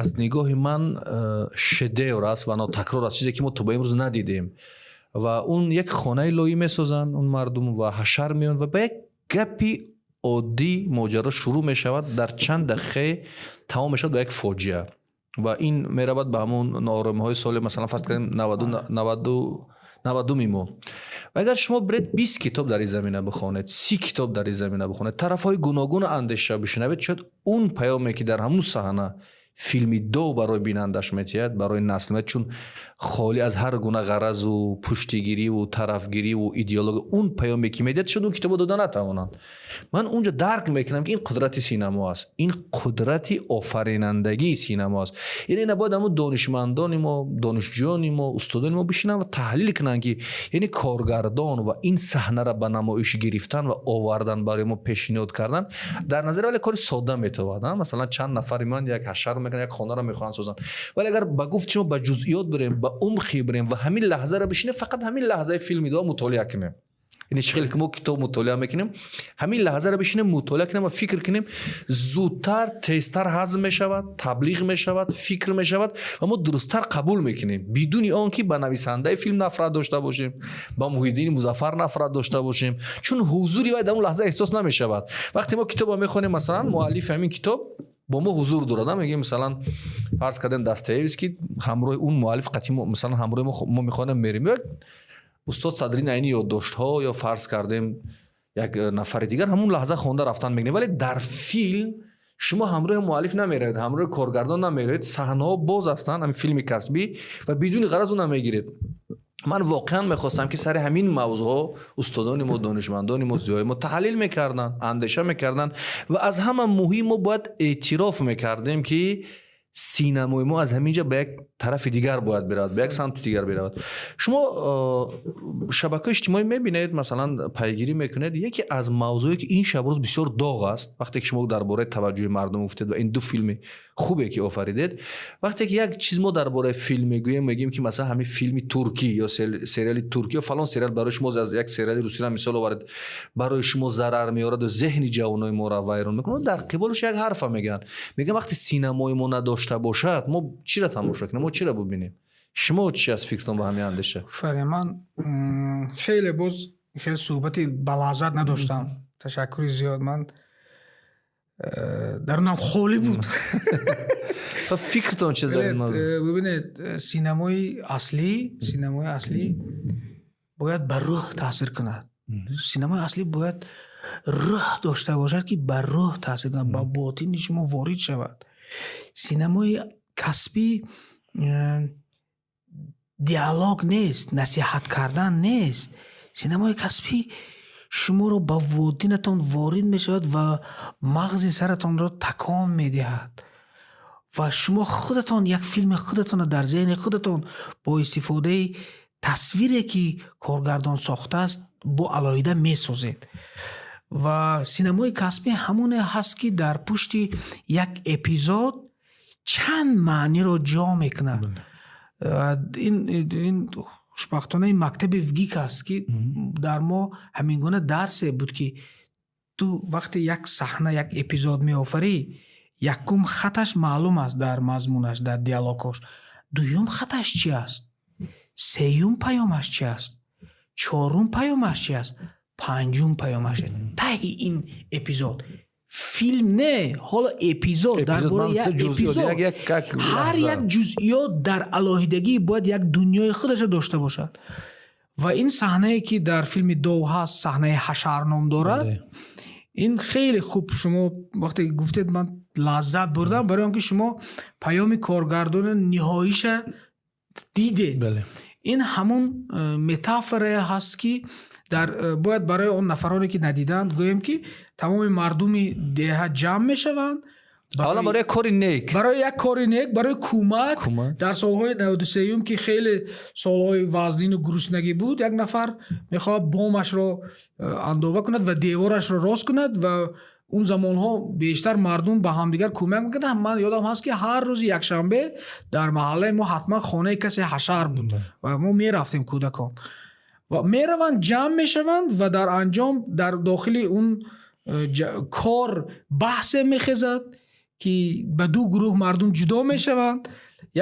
аз нигоҳи ман шедевр аст ва нотакрор аст, чизе ки мо то ба имрӯз надидем. Ва он як хонаи лоӣ месозанд он мардум ва ҳашар меоянд ва ба як гапи оддӣ моҷаро шурӯъ мешавад, дар чанд дақиқае тамом мешавад ба як фоҷиа. Ва ин меравад ба ҳамон нооромиҳои соли, масалан, фарз кардем, 90-уми мо. Ва агар шумо биред, 20 китоб дар ин замина бихонед, 30 китоб дар ин замина бихонед, тарафҳои гуногуну андеша бишунавед, шояд он паёме, ки дар ҳамун саҳна филми «Дов» барои бинандаш метиҳад, барои насл метиҳад, чун холӣ аз ҳар гуна ғаразу пуштигириву тарафгириву идеология он паёме ки медиҳад, шояд он китобо дода натавонанд. Ман унҷо дарк мекунам, ки ин қудрати синамо аст, ин қудрати офаринандагии синамо аст. Яъне ина бояд ҳамун донишмандони мо, донишҷӯёни мо, устодони мо бишинанд ва таҳлил кунанд, ки яъне коргардон ва ин саҳнара ба намоиш гирифтан ва овардан, барои мо пешниҳод кардан, дар назари вале кори содда метавад. Масалан, чанд нафари ман як ҳашар мекунанд, як хонаро мехоҳанд созанд. Вале агар ба гуфти шумо ба ҷузъиёт бирем, ба умқи бирем ва ҳамин лаҳзаро бишинем, фақат ҳамин лаҳзаи филми «Дов» мутолиа кунем, яъне чӣ хеле ки мо китоб мутолиа мекунем, ҳамин лаҳзаро бишинем, мутолиа кунем ва фикр кунем, зудтар, тезтар ҳазм мешавад, таблиғ мешавад, фикр мешавад ва мо дурусттар қабул мекунем, бидуни он ки ба нависандаи филм нафрат дошта бошем, ба Муҳиддини Музаффар нафрат дошта бошем, чун ҳузури вай дар он лаҳза эҳсос намешавад. Вақте мо китобро мехонем, масалан, муаллифи ҳамин китоб бо мо ҳузур дорад. Мегӯем, масалан, фарз кардем, Достоевский ҳамроҳи он муаллиф қатъи, масалан, ҳамроҳи мо мехонем, мерем, устод Садриддин Айни ёддоштҳо ё фарз кардем, як нафари дигар ҳамун лаҳза хонда рафтан мегирем. Вале дар филм шумо ҳамроҳи муаллиф намеравед, ҳамроҳи коргардон намеравед, саҳнаҳо боз ҳастанд, ҳамин филми касбӣ, ва бидуни ғараз ӯ намегиред. Ман воқеан мехостам, ки сари ҳамин мавзӯъҳо устодони мо, донишмандони мо, зиёи мо таҳлил мекарданд, андеша мекарданд ва аз ҳама муҳим, мо бояд эътироф мекардем, ки Синамои мо аз ҳамин ҷа ба як тарафи дигар бояд биравад, ба як самти дигар биравад. Шумо шабакаҳои иҷтимоӣ мебинед, масалан, пайгирӣ мекунед. Яке аз мавзӯе, ки ин шабрӯз бисёр доғ аст, вақте ки шумо дар бораи таваҷҷӯҳи мардум гуфтед ва ин ду филми хубе, ки офаридед, вақте ки як чиз мо дар бораи филм мегӯем, мегӯем, ки масалан, ҳамин филми туркӣ ё сериали туркӣ ё фалон сериал барои шумо, аз як сериали русиро мисол оваред, барои шумо зарар меорад ва зеҳни ҷавонои моро вайрон мекунад. Дар қиболаш як ҳарфа мегӯянд, мегӯянд, вақте синамои мо надошта бошад, мо чиро тамошо кунем, мо чиро бубинем? Шумо чи аз фикртон ба ҳамин андеша? Фаре, ман хеле боз хеле суҳбати балаззат надоштам, ташаккури зиёд. Ман дарунам холӣ буд. Фикртон чи? Бибинед, синамои аслӣ бояд ба рӯҳ таъсир кунад. Синамои аслӣ бояд рӯҳ дошта бошад, ки ба рӯҳ таъсир кунад, ба ботини шумо ворид шавад. Синамои касбӣ диалог нест, насиҳат кардан нест. Синамои касбӣ шуморо ба ботинатон ворид мешавад ва мағзи саратонро такон медиҳад ва шумо худатон як филми худатонро дар зеҳни худатон бо истифодаи тасвире, ки коргардон сохтааст, бо алоҳида месозед. Ва синамои касбӣ ҳамоне ҳаст, ки дар пушти як эпизод чанд маъниро ҷо мекунад. Ин хушбахтона ин мактаби ВГИК аст, ки дар мо ҳамин гуна дарсе буд, ки ту вақте як саҳна, як эпизод меофарӣ, якум хаташ маълум аст дар мазмунаш, дар диалогҳош, дуюм хаташ чи аст, сеюм паёмаш чи аст, чорум паёмаш чи аст, панҷум паёмаш таҳи ин эпизод. Филм не, ҳоло эпизод, дар бораи як эпизод ҳар як ҷузъиёт дар алоҳидагӣ бояд як дунёи худашро дошта бошад. Ва ин саҳнае, ки дар филми «Дов» ҳаст, саҳнаи ҳашар ном дорад, ин хеле хуб. Шумо вақте гуфтед, ман лаззат бурдам, барои он ки шумо паёми коргардони ниҳоиша дидед. Ин ҳамун метафорае ҳаст, ки дар бояд барои он нафароне, ки надиданд, гӯем, ки тамоми мардуми деҳа ҷамъ мешаванд. Аввалан, барои як кори нек. Барои як кори нек, барои кӯмак. Дар солҳои 93-юм, ки хеле солҳои вазнину гуруснагӣ буд, як нафар мехоҳад бомашро андова кунад ва деворашро рост кунад. Ва он замонҳо бештар мардум ба ҳамдигар кӯмак мекарданд. Ман ёдам ҳаст, ки ҳар рӯзи якшанбе дар маҳаллаи мо ҳатман хонаи касе ҳашар буд ва мо мерафтем, кӯдакон. Ва мераванд, ҷамъ мешаванд ва дар анҷом дар дохили он кор баҳсе мехезад, ки ба ду гурӯҳ мардум ҷудо мешаванд.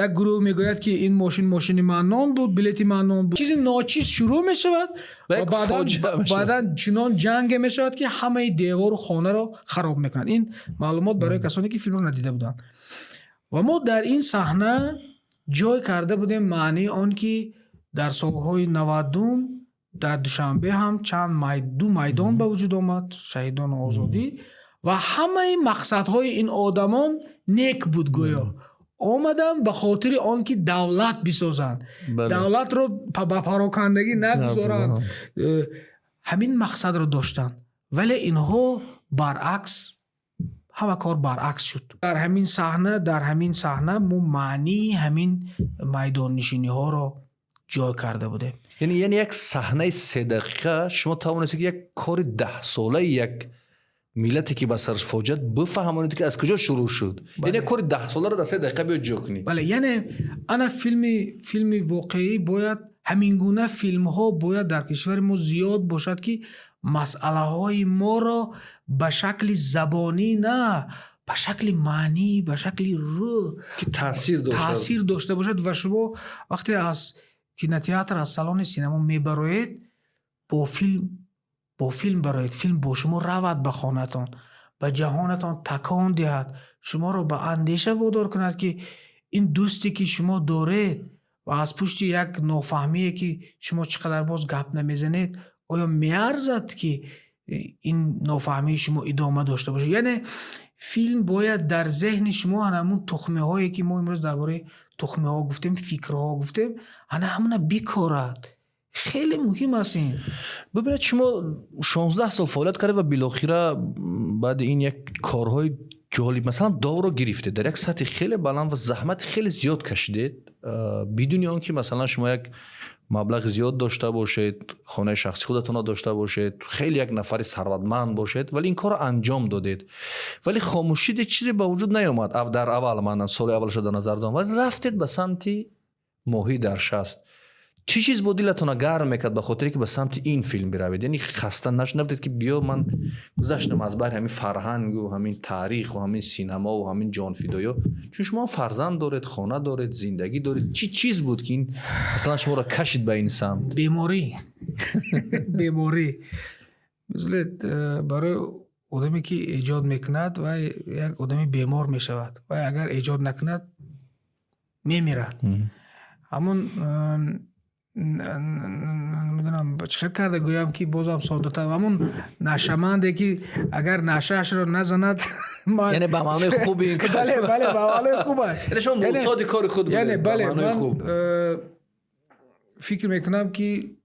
Як гурӯҳ мегӯяд, ки ин мошин мошини Маннон буд, билети Маннон буд. Чизи ночиз шурӯъ мешавад ва баъдан чунон ҷанге мешавад, ки ҳамаи девору хонаро хароб мекунад. Ин маълумот барои касоне, ки филмро надида буданд. Ва мо дар ин саҳна ҷой карда будем маънии он, ки дар солҳои 90-ум дар Душанбе ҳам чанд ду майдон ба вуҷуд омад, Шаҳидону Озодӣ, ва ҳамаи мақсадҳои ин одамон нек буд. Гӯё омаданд ба хотири он, ки давлат бисозанд, давлатро ба парокандагӣ нагузоранд. Ҳамин мақсадро доштанд, вале инҳо баръакс, ҳама кор баръакс шуд. Дар ҳамин саҳна мо маънии ҳамин майдоннишиниҳоро ҷой карда будем. Яъне як саҳнаи 3 дақиқа шумо тавонистед, ки як кори 10-солаи як миллате, ки ба сараш фоҷиат, бифаҳмонед, ки аз куҷо шурӯъ шуд. Яъне кори 10-соларо дар 3 дақиқа биёд ҷо кунӣ. Бале, яъне ана филми воқеӣ бояд ҳамин гуна филмҳо бояд дар кишвари мо зиёд бошад, ки масъалаҳои моро ба шакли забонӣ на, ба шакли маънӣ, ба шакли рӯҳ ки таъсир дошта таъсир дошта бошад. Ва шумо вақте аз кинотеатр, аз салони синемо мебароед, бо филм бароед, филм бо шумо равад ба хонатон, ба ҷаҳонатон такон диҳад, шуморо ба андеша водор кунад, ки ин дӯсте, ки шумо доред ва аз пушти як нофаҳмие, ки шумо чӣ қадар боз гап намезанед, оё меарзад, ки ин нофаҳмии шумо идома дошта бошад? Яъне филм бояд дар зеҳни шумо ана ҳамун тухмиҳое, ки мо имрӯз дар бораи тухмиҳо гуфтем, фикрҳо гуфтем, ана ҳамуна бикорад. Хеле муҳим аст ин. Бибинед, шумо 16 сол фаъолият кардед ва билохира баъди ин як корҳои Ҷолиб, масалан, довро гирифтед дар як сатҳи хеле баланд ва заҳмати хеле зиёд кашидед, бидуни он ки, масалан, шумо як маблағи зиёд дошта бошед, хонаи шахси худатонро дошта бошед, хеле як нафари сарватманд бошед, вале ин корро анҷом додед. Вале хомӯшиде чизе ба вуҷуд наёмад. Дар аввал, ман соли аввалашо дар назар дорам, вале рафтед ба самти «Моҳӣ дар шаст». Чӣ чиз бо дилатона гарм мекард, ба хотире ки ба самти ин филм биравед? Яъне хаста нашудед, ки биё, ман гузаштам аз баҳри ҳамин фарҳангу ҳамин таъриху ҳамин синамову ҳамин ҷонфидоё, чун шумо фарзанд доред, хона доред, зиндагӣ доред. Чӣ чиз буд, ки ин, масалан, шуморо кашид ба ин самт? Беморӣ, беморӣ. Мисли барои одаме, ки эҷод мекунад, вай як одами бемор мешавад. Вай агар эҷод накунад, мемирад. Ҳамун намедонам, чӣ хел карда гӯям, ки бозам соддатар: ҳамун нашъаманде, ки агар нашъаашро назанад. Яъне ба маънои хуби ин. Бале, бале, ба маънои хуб. Яъне шумо муътоди кори худ будед. Яъне бале, ман фикр мекунам, ки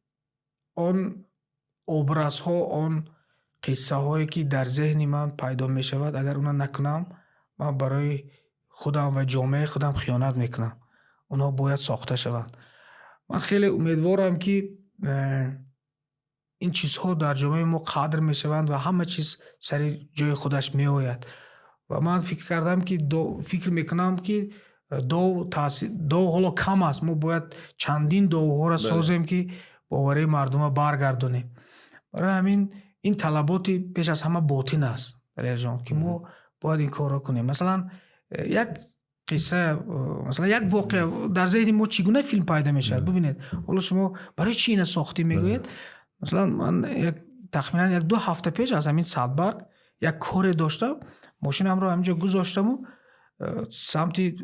он образҳо, он қиссаҳое, ки дар зеҳни ман пайдо мешавад, агар онро накунам, ман барои худам ва ҷомеаи худам хиёнат мекунам. Онҳо бояд сохта шаванд. Ман хеле умедворам, ки ин чизҳо дар ҷомеаи мо қадр мешаванд ва ҳама чиз сари ҷои худаш меояд. Ва ман фикр кардам, ки фикр мекунам, ки дов ҳоло кам аст, мо бояд чандин довҳоро созем, ки боварии мардумро баргардонем. Барои ҳамин ин талаботи пеш аз ҳама ботин аст, Далерҷон, ки мо бояд ин корро кунем. Масалан, як қисса, масалан, як воқеа дар зеҳни мо чӣ гуна филм пайдо мешавад, бубинед. Ҳоло шумо барои чӣ ина сохтӣ мегӯед. Масалан, ман як тахминан 1-2 ҳафта пеш аз ҳамин Садбарг як коре доштам, мошинамро ҳаминҷо гузоштаму самти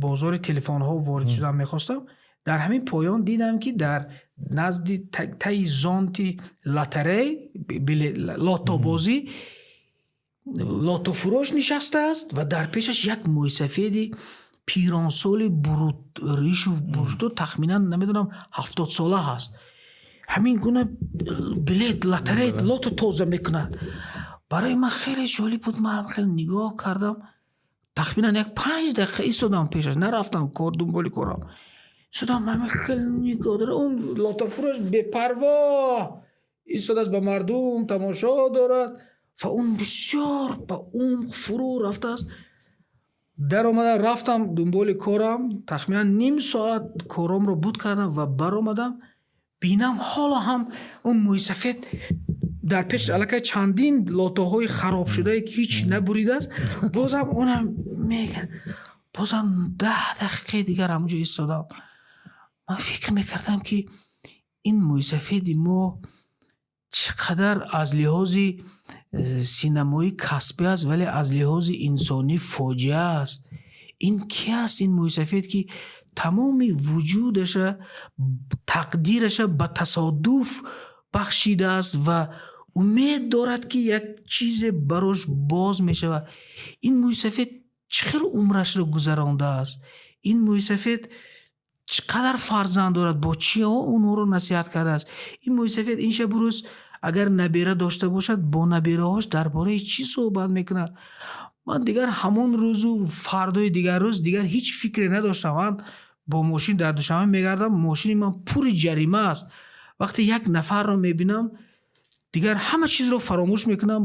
бозори телефонҳо ворид шудан мехостам. Дар ҳамин поён дидам, ки дар назди таи зонти лотерей, лотобозӣ, лотофурӯш нишастааст ва дар пешаш як мӯйсафеди пиронсоли ришу бурушту, тахминан, намедонам, 70сола ҳаст, ҳамин гуна билет лотерей, лото тоза мекунад. Барои ман хеле ҷолиб буд. Ман хеле нигоҳ кардам, тахминан як 5 дақиқа истодам пешаш, нарафтам кор, дунболи корам истодам. Ҳамин хеле нигоҳ дора, он лотофурӯш бепарво истодааст, ба мардум тамошо дорад ва он бисёр ба умқ фурӯ рафтааст. Даромадам, рафтам дунболи корам, тахминан ним соат коромро буд кардам ва баромадам, бинам, ҳоло ҳам он мӯйсафед дар пеш аллакай чандин лотоҳои харобшудае, ки ҳеҷ набуридааст, бозам онам меган. Бозам 10 дақиқаи дигар ҳамонҷо истодам. Ман фикр мекардам, ки ин мӯйсафеди мо чӣ қадар аз лиҳози синамоӣ касбӣ аст, вале аз лиҳози инсонӣ фоҷиа аст. Ин ки аст, ин мӯйсафед, ки тамоми вуҷудаша, тақдираша ба тасодуф бахшидааст ва умед дорад, ки як чизе барош боз мешавад? Ин мӯйсафед чӣ хел умрашро гузарондааст? Ин мӯйсафед чӣ қадар фарзанд дорад? Бо чиҳо онҳоро насиҳат кардааст? Ин мӯйсафед ин шабу рӯз, агар набера дошта бошад, бо набераҳош дар бораи чӣ суҳбат мекунад? Ман дигар ҳамон рӯзу фардои дигар рӯз дигар ҳеҷ фикре надоштам. Ман бо мошин дар Душанбе мегардам, мошини ман пури ҷарима аст. Вақте як нафарро мебинам, дигар ҳама чизро фаромӯш мекунам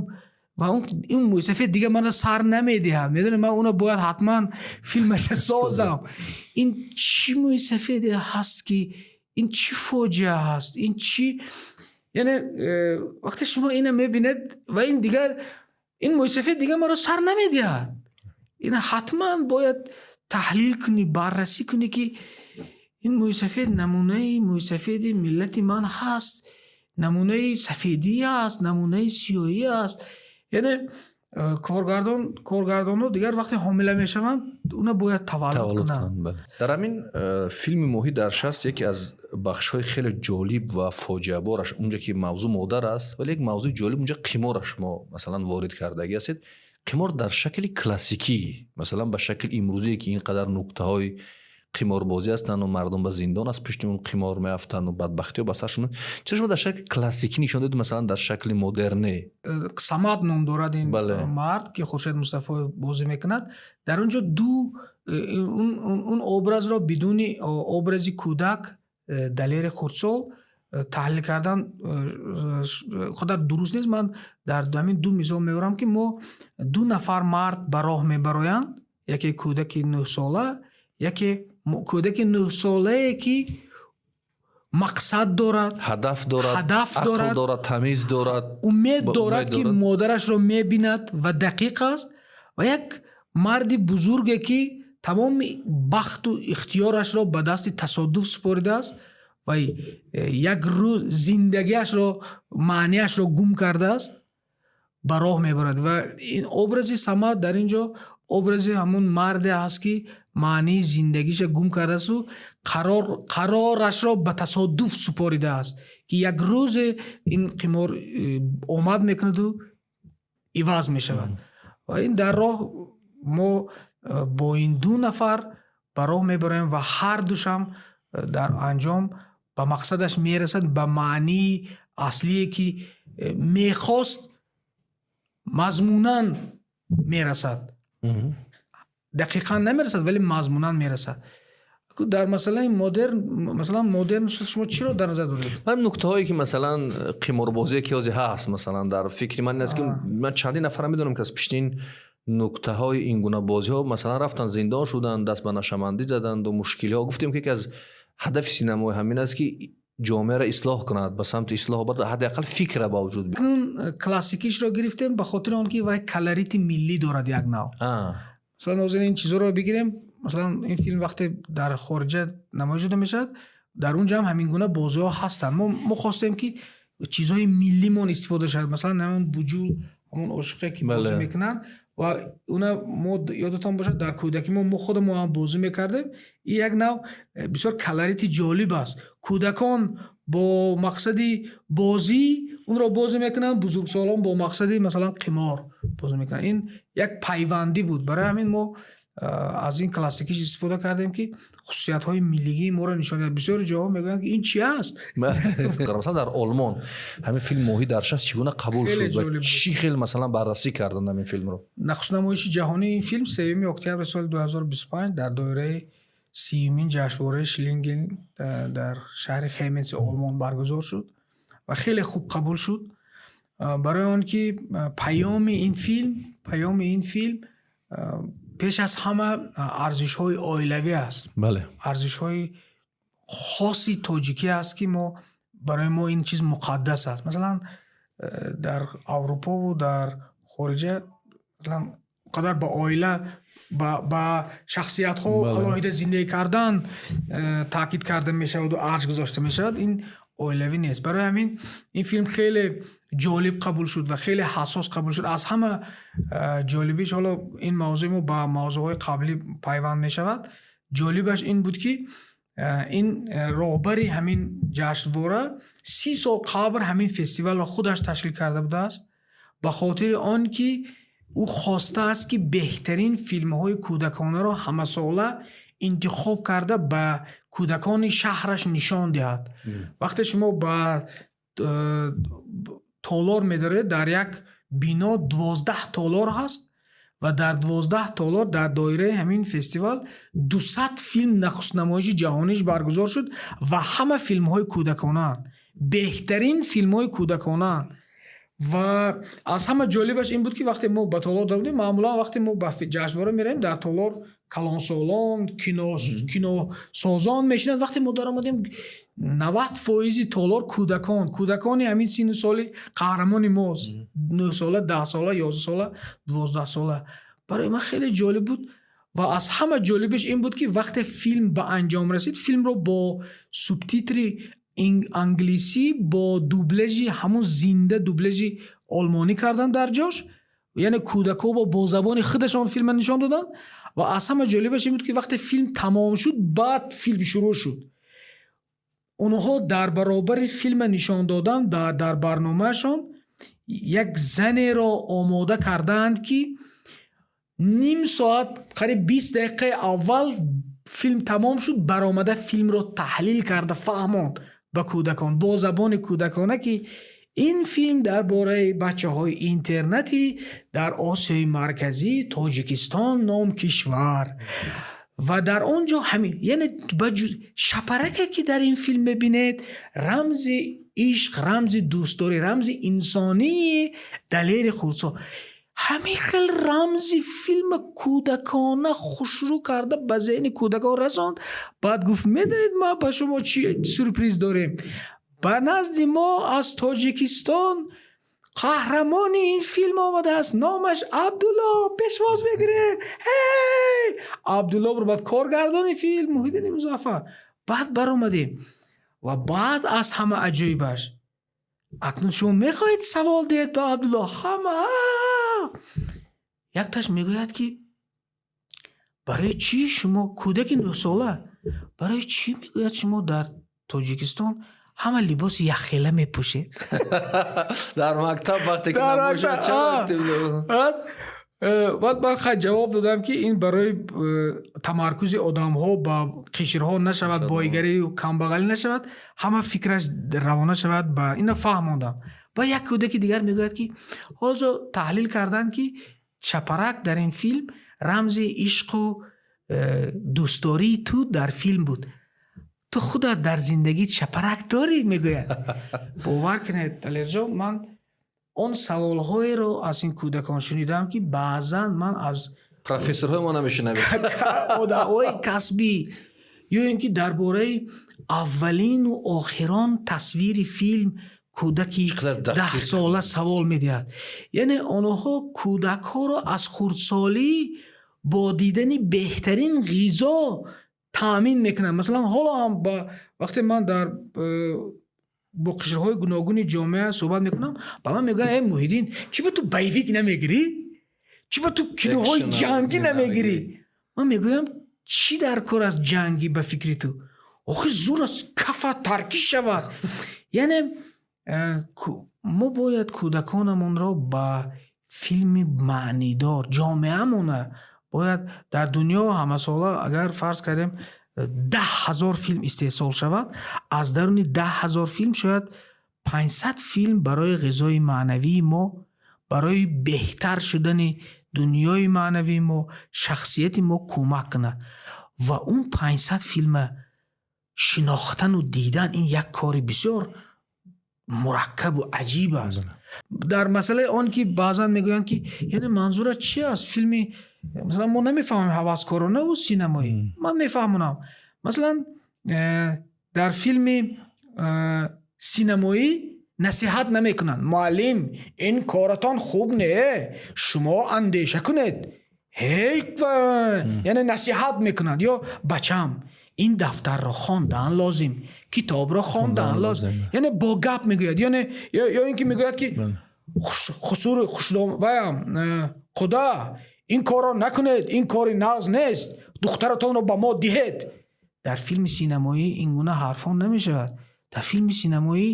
ва ин мӯйсафед дигар мана сар намедиҳад. Медонед, ман уно бояд ҳатман филмаша созам. Ин чӣ мӯйсафеде ҳаст, ки ин чӣ фоҷиа ҳаст, ин чӣ? Яъне вақте шумо ина мебинед ва ин дигар, ин мӯйсафед дигар маро сар намедиҳад, ина ҳатман бояд таҳлил кунӣ, баррасӣ кунӣ, ки ин мӯйсафед намунаи мӯйсафеди миллати ман ҳаст, намунаи сафедӣ аст, намунаи сиёҳӣ аст. Яъне коргардонҳо дигар вақте ҳомила мешаванд, уна бояд таваллуд кунанд. Дар ҳамин филми «Моҳӣ дар шаст» яке аз бахшҳои хеле ҷолиб ва фоҷиабораш, унҷа ки мавзӯъ модар аст, вале як мавзӯи ҷолиб унҷа қимораш шумо, масалан, ворид кардагӣ ҳастед. Қимор дар шакли классикӣ, масалан, ба шакли имрӯзие, ки ин қадар нуктаҳои Қиморбозӣ ҳастанду мардум ба зиндон аз пушти он қимор меафтанду бадбахтиҳо ба саршон. Чаро шумо дар шакли классикӣ нишон додед, масалан, дар шакли модерне? Самад ном дорад ин мард, ки Хуршед Мустафоев бозӣ мекунад. Дар он ҷо ду он образро бидуни образи кӯдак, Далери хурдсол, таҳлил кардан қадар дуруст нест. Ман дар ҳамин ду мисол меорам, ки мо ду нафар мард ба роҳ мебароянд: яке кӯдаки 9-сола, яке кӯдаки 9-солае, ки мақсад дорад, ҳадаф дорад, ҳадаф ақл дорад, дорад, тамиз дорад, умед ба дорад, умед ки дорад. модарашро мебинад ва дақиқ аст, ва як марди бузурге, ки тамоми бахту ихтиёрашро ба дасти тасодуф супоридааст ва як рӯз зиндагиашро, маънияшро гум кардааст, ба роҳ мебарад. Ва ин образи Самад дар ин ҷо образи ҳамун марде аст, ки маънии зиндагиша гум кардаасту қарорашро ба тасодуф супоридааст, ки як рӯзе ин қимор омад мекунаду иваз мешавад. Ва ин дар роҳ мо бо ин ду нафар ба роҳ мебароем ва ҳардушам дар анҷом ба мақсадаш мерасад, ба маънии аслие, ки мехост, мазмунан мерасад. Дақиқан намерасад, вале мазмунан мерасад. Дар масъалаи модерн, масалан, модерн шумо чиро дар назар доред? Ман нуктаҳое, ки масалан, қиморбозие, ки ҳозир ҳаст, масалан, дар фикри ман ин аст, ки ман чандин нафарам медонам, ки аз пишти ин нуктаҳои ин гуна бозиҳо, масалан, рафтанд, зиндон шуданд, даст ба нашамандӣ заданду мушкилиҳо. Гуфтем, ки яке аз ҳадафи синамои ҳамин аст, ки ҷомеаро ислоҳ кунад, ба самти ислоҳ барад, ҳадди ақал фикра ба вуҷуд биёрад. Акнун классикишро гирифтем ба хотири он, ки вай колорити миллӣ дорад як нав. Масалан, ҳозир ин чизҳоро бигирем, масалан, ин филм вақте дар хориҷа намоиш дода мешавад, дар он ҷо ҳам ҳамин гуна бозиҳо ҳастанд. Мо хостем, ки чизҳои миллимон истифода шавад, масалан, ҳамон буҷул, ҳамон ошиқе, ки бозӣ мекунанд, ва уна мо, ёдатон бошад, дар кӯдакӣ мо худамон ҳам бозӣ мекардем. Ин як нав бисёр колорити ҷолиб аст. Кӯдакон бо мақсади бозӣ унро бозӣ мекунанд, бузургсолон бо мақсади, масалан, қимор бозӣ мекунанд. Ин як пайвандӣ буд. Барои ҳамин мо аз ин классикиш истифода кардем, ки хусусиятҳои миллигии моро нишон диҳад. Бисёри ҷоҳо мегӯянд, ки ин чи аст. Масалан, дар Олмон ҳамин филм «Моҳӣ дар шаст» чӣ гуна қабул Хеле шуд ва ҷолиб буд. чӣ хел, масалан, баррасӣ карданд ҳамин филмро? Нахустнамоиши ҷаҳонии ин филм 3 октябри соли 2025 дар доираи 30-умин ҷашнвораи Шлинген дар шаҳри Хемниц, Олмон, баргузор шуд ва хеле хуб қабул шуд, барои он ки паёми ин филм пеш аз ҳама арзишҳои оилавӣ аст, арзишҳои хоси тоҷикӣ аст, ки мо барои мо ин чиз муқаддас аст. Масалан, дар Аврупову дар хориҷа, масалан, он қадар ба оила, ба шахсиятҳо алоҳида зиндагӣ кардан таъкид карда мешаваду арҷ гузошта мешавад, ин оилавӣ нест. Барои ҳамин ин филм хеле ҷолиб қабул шуд ва хеле ҳассос қабул шуд. Аз ҳама ҷолибиш, ҳоло ин мавзӯи мо ба мавзӯъҳои қаблӣ пайванд мешавад, ҷолибаш ин буд, ки ин роҳбари ҳамин ҷашнвора 30 сол қабл ҳамин фестивалро худаш ташкил карда будааст, ба хотири он ки ӯ хостааст, ки беҳтарин филмҳои кӯдаконаро ҳамасола интихоб карда, ба кӯдакони шаҳраш нишон диҳад. Вақте шумо ба толор медоред, дар як бино 12 толор ҳаст ва дар 12 толор дар доираи ҳамин фестивал 200 филм нахустнамоиши ҷаҳониш баргузор шуд ва ҳама филмҳои кӯдаконаанд, беҳтарин филмҳои кӯдаконаанд. Ва аз ҳама ҷолибаш ин буд, ки вақте мо ба толор даромадем, маъмулан вақте мо ба ҷашнвора меравем, дар толор калонсолон, киносозон мешинанд. Вақте мо даромадем, 90 фоизи толор кӯдакон, кӯдакони ҳамин синну соли қаҳрамони мост: 9-сола, 10-сола, 11-сола, 12-сола. Барои ман хеле ҷолиб буд. Ва аз ҳама ҷолибиш ин буд, ки вақте филм ба анҷом расид, филмро бо субтитри англисӣ, бо дубляжи ҳамун зинда, дубляжи олмонӣ кардан дар ҷош, яъне кӯдакҳо бо забони худашон филмро нишон доданд. Ва аз ҳама ҷолибаш ин буд, ки вақте филм тамом шуд, баъд филм шурӯъ шуд. Онҳо дар баробари филма нишон додан дар барномаашон як занеро омода кардаанд, ки ним соат, қариб 20 дақиқаи аввал Филм тамом шуд, баромада филмро таҳлил карда фаҳмонд ба кӯдакон бо забони кӯдакона, ки ин филм дар бораи бачаҳои интернатӣ дар Осиёи Марказӣ, Тоҷикистон ном кишвар, ва дар он ҷо ҳамин, яъне ба шапараке, ки дар ин филм мебинед, рамзи ишқ, рамзи дӯстдорӣ, рамзи инсонии Далери хурдсол. Ҳамин хел рамзи филма кӯдакона хушрӯ карда ба зеҳни кӯдакон расонд. Баъд гуфт: «Медонед, ма ба шумо чӣ сюрприз дорем? Ба назди мо аз Тоҷикистон қаҳрамони ин филм омадааст, номаш Абдулло, пешвоз мегирем.» Ҳей, Абдулло. Баъд коргардони филм Муҳиддини Музаффар. Баъд баромадем ва баъд аз ҳама аҷоибаш: «Акнун шумо мехоҳед савол диҳед ба Абдулло?» Ҳама. Якташ мегӯяд, ки барои чӣ шумо, кӯдаки 9-сола, барои чӣ, мегӯяд, шумо дар Тоҷикистон ҳама либоси якхела мепӯшед? Дар мактаб вақте ки набошад, чаро? Баъд ман хай ҷавоб додам, ки ин барои тамаркузи одамҳо ба қишрҳо нашавад, боигарию камбағалӣ нашавад, ҳама фикраш равона шавад. Ба ина фаҳмондам. Ба як кӯдаки дигар мегӯяд, ки ҳоло таҳлил карданд, ки шапарак дар ин филм рамзи ишқу дӯстдории ту дар филм буд, ту худат дар зиндагит шапарак дорӣ? Мегӯяд. Бовар кунед, Далерҷон, ман он саволҳоеро аз ин кӯдакон шунидам, ки баъзан ман аз профессорҳои мо намешунавем. Одамҳои касбӣ. Ё ин ки дар бораи аввалину охирон тасвири филм кӯдаки 10-сола савол медиҳад. Яъне онҳо кӯдакҳоро аз хурдсолӣ бо дидани беҳтарин ғизо таъмин мекунанд. Масалан, ҳоло ҳам вақте ман дар бо қишрҳои гуногуни ҷомеа суҳбат мекунам, ба ман мегӯянд: «Э, Муҳиддин, чӣ ба ту боевик намегирӣ? Чӣ ба ту киноҳои ҷангӣ намегирӣ?» Ман мегӯям: «Чӣ дар кор аст ҷангӣ ба фикри ту? Охир зур аст, кафа таркиш шавад». Яъне мо бояд кӯдаконамонро ба филми маънидор, ҷомеамона бояд. Дар дунё ҳамасола, агар фарз кардем, 10 000 филм истеҳсол шавад, аз даруни 10 000 филм шояд 500 филм барои ғизои маънавии мо, барои беҳтар шудани дунёи маънавии мо, шахсияти мо кӯмак кунад. Ва он 500 филма шинохтану дидан ин як кори бисёр мураккабу аҷиб аст. Дар масъалаи он ки баъзан мегӯянд, ки яъне манзурат чи аст, филми, масалан, мо намефаҳмем, ҳаваскоронаву синамоӣ. Ман мефаҳмонам. Масалан, дар филми синамоӣ насиҳат намекунанд: «Муаллим, ин коратон хуб не, шумо андеша кунед». Ҳей, яъне насиҳат мекунанд ё «Бачам, ин дафтарро хондан лозим, китобро хондан лозим», яъне бо гап мегӯяд. Ё ин ки мегӯяд, ки хусури ваям худа, ин корро накунед, ин кори нағз нест, духтаратонро ба мо диҳед. Дар филми синамоӣ ин гуна ҳарфҳо намешавад. Дар филми синамоӣ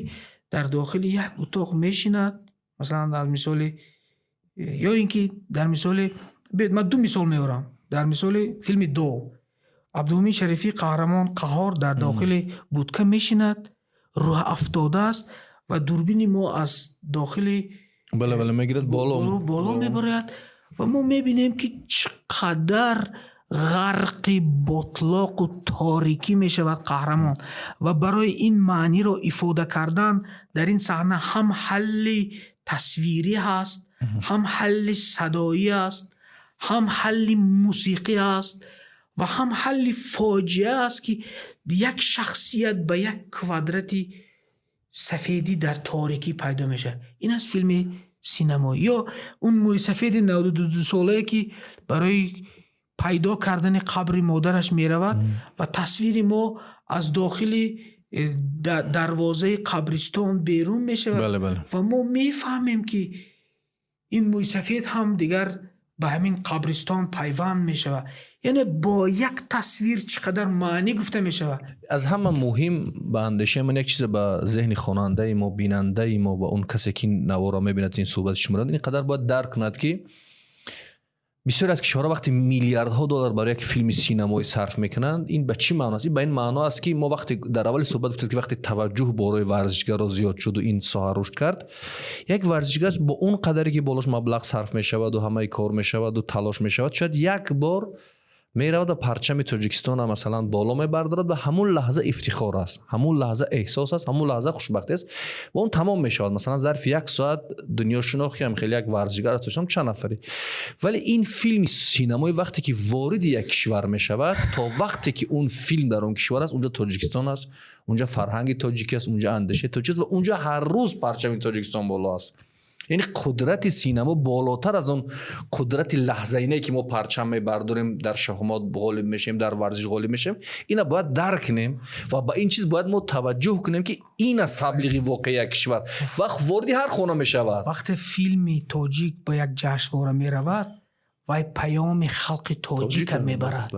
дар дохили як утоқ мешинад, масалан, дар мисоли, ё ин ки дар мисоли, биёед, ман ду мисол меорам. Дар мисоли филми «Дов», Абдумумин Шарифӣ, қаҳрамон Қаҳор, дар дохили будка мешинад, рӯҳафтодааст ва дурбини мо аз дохили бале, бале, мегирад боло. Боло мебарояд ва мо мебинем, ки чӣ қадар ғарқи ботлоқу торикӣ мешавад қаҳрамон. Ва барои ин маъниро ифода кардан дар ин саҳна ҳам ҳалли тасвирӣ ҳаст, ҳам ҳалли садоӣ аст, ҳам ҳалли мусиқӣ аст ва ҳам ҳалли фоҷиа аст, ки як шахсият ба як квадрати сафедӣ дар торикӣ пайдо мешавад. Ин аст филми синамоӣ. Ё он мӯйсафеди 92-солае, ки барои пайдо кардани қабри модараш меравад ва тасвири мо аз дохили дарвозаи қабристон берун мешавад ва мо мефаҳмем, ки ин мӯйсафед ҳам дигар ба ҳамин қабристон пайванд мешавад. Яъне бо як тасвир чӣ қадар маънӣ гуфта мешавад. Аз ҳама муҳим, ба андешаи ман, як чизе ба зеҳни хонандаи мо, бинандаи мо ва он касе, ки наворо мебинад, ин суҳбати шуморо, ин қадар бояд дарк кунад, ки Бисёре аз кишварҳо вақте миллиардҳо доллар барои як филми синамоӣ сарф мекунанд, ин ба чӣ маъно аст? Ин ба ин маъно аст, ки мо вақте дар аввали суҳбат гуфтед, ки вақте таваҷҷӯҳ борои варзишгаро зиёд шуду ин соҳа рушд кард, як варзишгар бо он қадаре ки болош маблағ сарф мешаваду ҳамаи кор мешаваду талош мешавад, шояд як бор меравад ва парчами Тоҷикистона, масалан, боло мебардорад ва ҳамун лаҳза ифтихор аст, ҳамун лаҳза эҳсос аст, ҳамун лаҳза хушбахтӣ аст ва он тамом мешавад. Масалан, зарфи як соат дунёшинохиам хеле як варзишгар аст, чанд нафаре. Вале ин филми синамоӣ вақте ки вориди як кишвар мешавад, то вақте ки он филм дар он кишвар аст, унҷо Тоҷикистон аст, унҷо фарҳанги тоҷикӣ аст, унҷо андешаи тоҷик аст ва унҷо ҳар рӯз парчами Тоҷикистон боло аст. Яъне қудрати синамо болотар аз он қудрати лаҳзаинае, ки мо парчам мебардорем, дар шоҳмот ғолиб мешавем, дар варзиш ғолиб мешавем. Ина бояд дарк кунем ва ба ин чиз бояд мо таваҷҷӯҳ кунем, ки ин аст таблиғи воқеи як кишвар, вақт вориди ҳар хона мешавад. Вақте филми тоҷик ба як ҷашнвора меравад, вай паёми халқи тоҷика мебарад,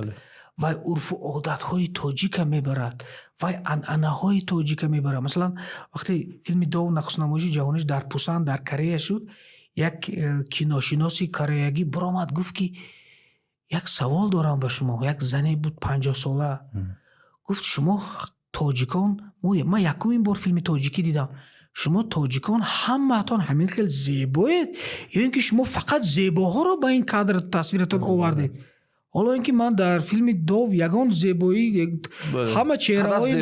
вай урфу одатҳои тоҷика мебарад, вай анъанаҳои тоҷика мебарад. Масалан, вақте филми «Дов» нахустнамоиши ҷаҳониш дар Пусан, дар Корея шуд, як киношиноси кореягӣ биромад, гуфт, ки як савол дорам ба шумо. Як зане буд 50-сола, гуфт: «Шумо тоҷикон, ман якумин бор филми тоҷикӣ дидам, шумо тоҷикон ҳамаатон ҳамин хел зебоед ё ин ки шумо фақат зебоҳоро ба ин кадр тасвиратон овардед?» Ҳоло ин ки ман дар филми «Дов» ягон зебоӣ, ҳама чеҳраҳои,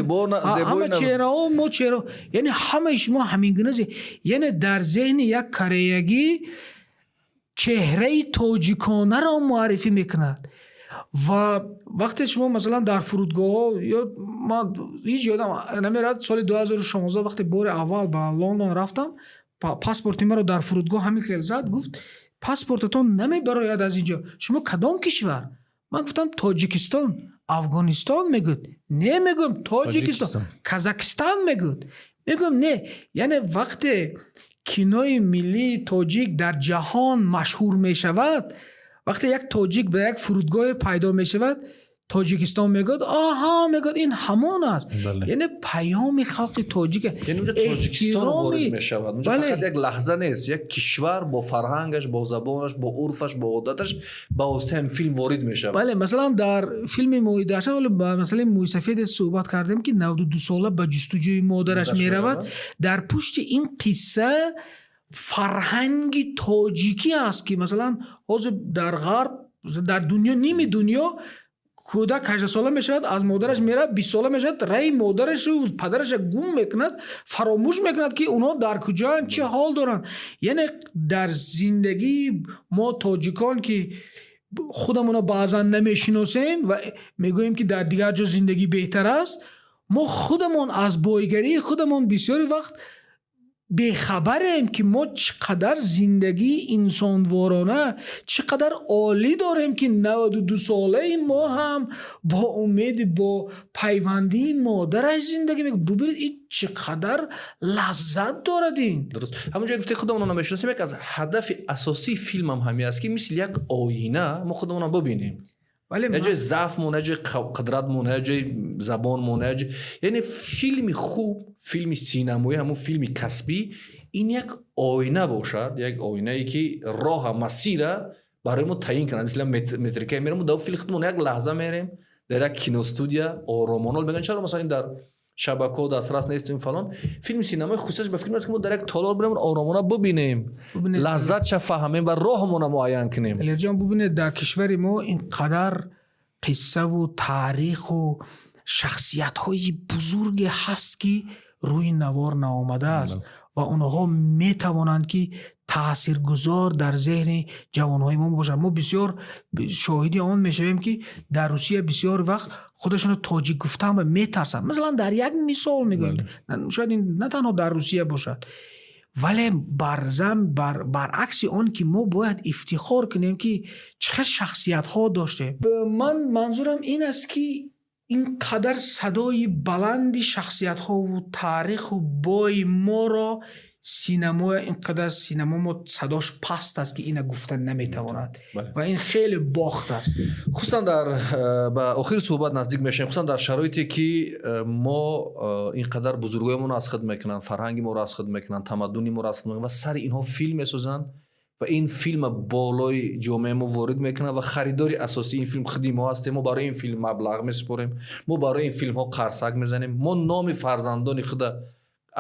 ҳама чеҳраҳо, мо чеҳра, яъне ҳамаи шумо ҳамин гуна, яъне дар зеҳни як кореягӣ чеҳраи тоҷиконаро муаррифӣ мекунад. Ва вақте шумо, масалан, дар фурудгоҳҳо, ё ман ҳеҷ ёдам намерад, соли 2016 вақте бори аввал ба Лондон рафтам, паспорти маро дар фурудгоҳ ҳамин хел зад, гуфт: «Паспортатон намебарояд аз инҷо, шумо кадом кишвар?» Ман гуфтам: «Тоҷикистон». «Афғонистон?» — мегӯяд. «Не, — мегӯям, — Тоҷикистон». «Казакистан?» — мегӯяд. Мегӯям: «Не». Яъне вақте кинои миллии тоҷик дар ҷаҳон машҳур мешавад, вақте як тоҷик ба як фурудгоҳе пайдо мешавад, «Тоҷикистон» мегӯяд, «Аҳа», мегӯяд, «ин ҳамон аст». Яъне паёми халқи тоҷик. Яъне унҷо Тоҷикистон ворид мешавад, унҷо фақат як лаҳза нест, як кишвар бо фарҳангаш, бо забонаш, бо урфаш, бо одаташ ба воситаи ҳамин филм ворид мешавад. Бале, масалан, дар филми «Моҳи даҳшат» ҳоло ба масъалаи мӯйсафеде суҳбат кардем, ки 92-сола ба ҷустуҷӯи модараш меравад. Дар пушти ин қисса фарҳанги тоҷикӣ аст, ки масалан ҳозир дар ғарб, дар дунё, ними дунё кӯдак 18-сола мешавад, аз модараш меравад, 20-сола мешавад, раи модарашу падараша гум мекунад, фаромӯш мекунад, ки онҳо дар куҷоянд, чӣ ҳол доранд. Яъне дар зиндагии мо тоҷикон, ки худамонро баъзан намешиносем ва мегӯем, ки дар дигар ҷо зиндагӣ беҳтар аст, мо худамон аз бойгарии худамон бисёри вақт бехабарем, ки мо чӣ қадар зиндагии инсонворона, чӣ қадар олӣ дорем, ки 92-солаи мо ҳам бо умеди бо пайвандии модараш зиндагӣ мекунад. Бубинед, ин чӣ қадар лаззат дорад ин. Дуруст, ҳамон ҷое гуфте, худамонро намешиносем. Як аз ҳадафи асосии филмам ҳамин аст, ки мисли як оина мо худамонро бубинем. Як ҷои заъфмон, як ҷои қудратмон, як ҷои забонмон, як ҷои, яъне филми хуб, филми синамоӣ, ҳамун филми касбӣ, ин як оина бошад, як оинае, ки роҳа, масира барои мо таъин кунад. Мисли метрикае мерем, дар филм худмон як лаҳза мерем дар як киностудия оромона. Мегӯянд, чаро, масалан, дар шабакаҳо дастрас нестем, фалон. Филми синамои хусусияташ ба филм аст, ки мо дар як толор бирем, оромона бубинем, лаззатша фаҳмем ва роҳмонро муайян кунем. Далерҷон, бубинед, дар кишвари мо ин қадар қиссаву таъриху шахсиятҳои бузурге ҳаст, ки рӯи навор наомадааст ва онҳо метавонанд, ки таъсиргузор дар зеҳни ҷавонҳои мо бошанд. Мо бисёр шоҳиди он мешавем, ки дар Русия бисёр вақт худашонро тоҷик гуфтан метарсанд. Масалан, дар як мисол мегӯем, шояд ин на танҳо дар Русия бошад, вале барзам баръакси он ки мо бояд ифтихор кунем, ки чӣ хел шахсиятҳо доштем. Ман манзурам ин аст, ки ин қадар садои баланди шахсиятҳову таъриху бои моро синамо, ин қадар синамо мо садош паст аст, ки ина гуфта наметавонад, ва ин хеле бохт аст. Хусусан дар ба охири суҳбат наздик мешавем, хусусан дар шароите, ки мо ин қадар бузургоямонро аз худ мекунанд, фарҳанги моро аз худ мекунанд, тамаддуни моро аз худ мекунанд ва сари инҳо филм месозанд. Ва ин филма болои ҷомеаи мо ворид мекунад ва харидори асосии ин филм худи мо ҳастем. Мо барои ин филм маблағ месупорем, мо барои ин филмҳо қарсак мезанем, мо номи фарзандони худа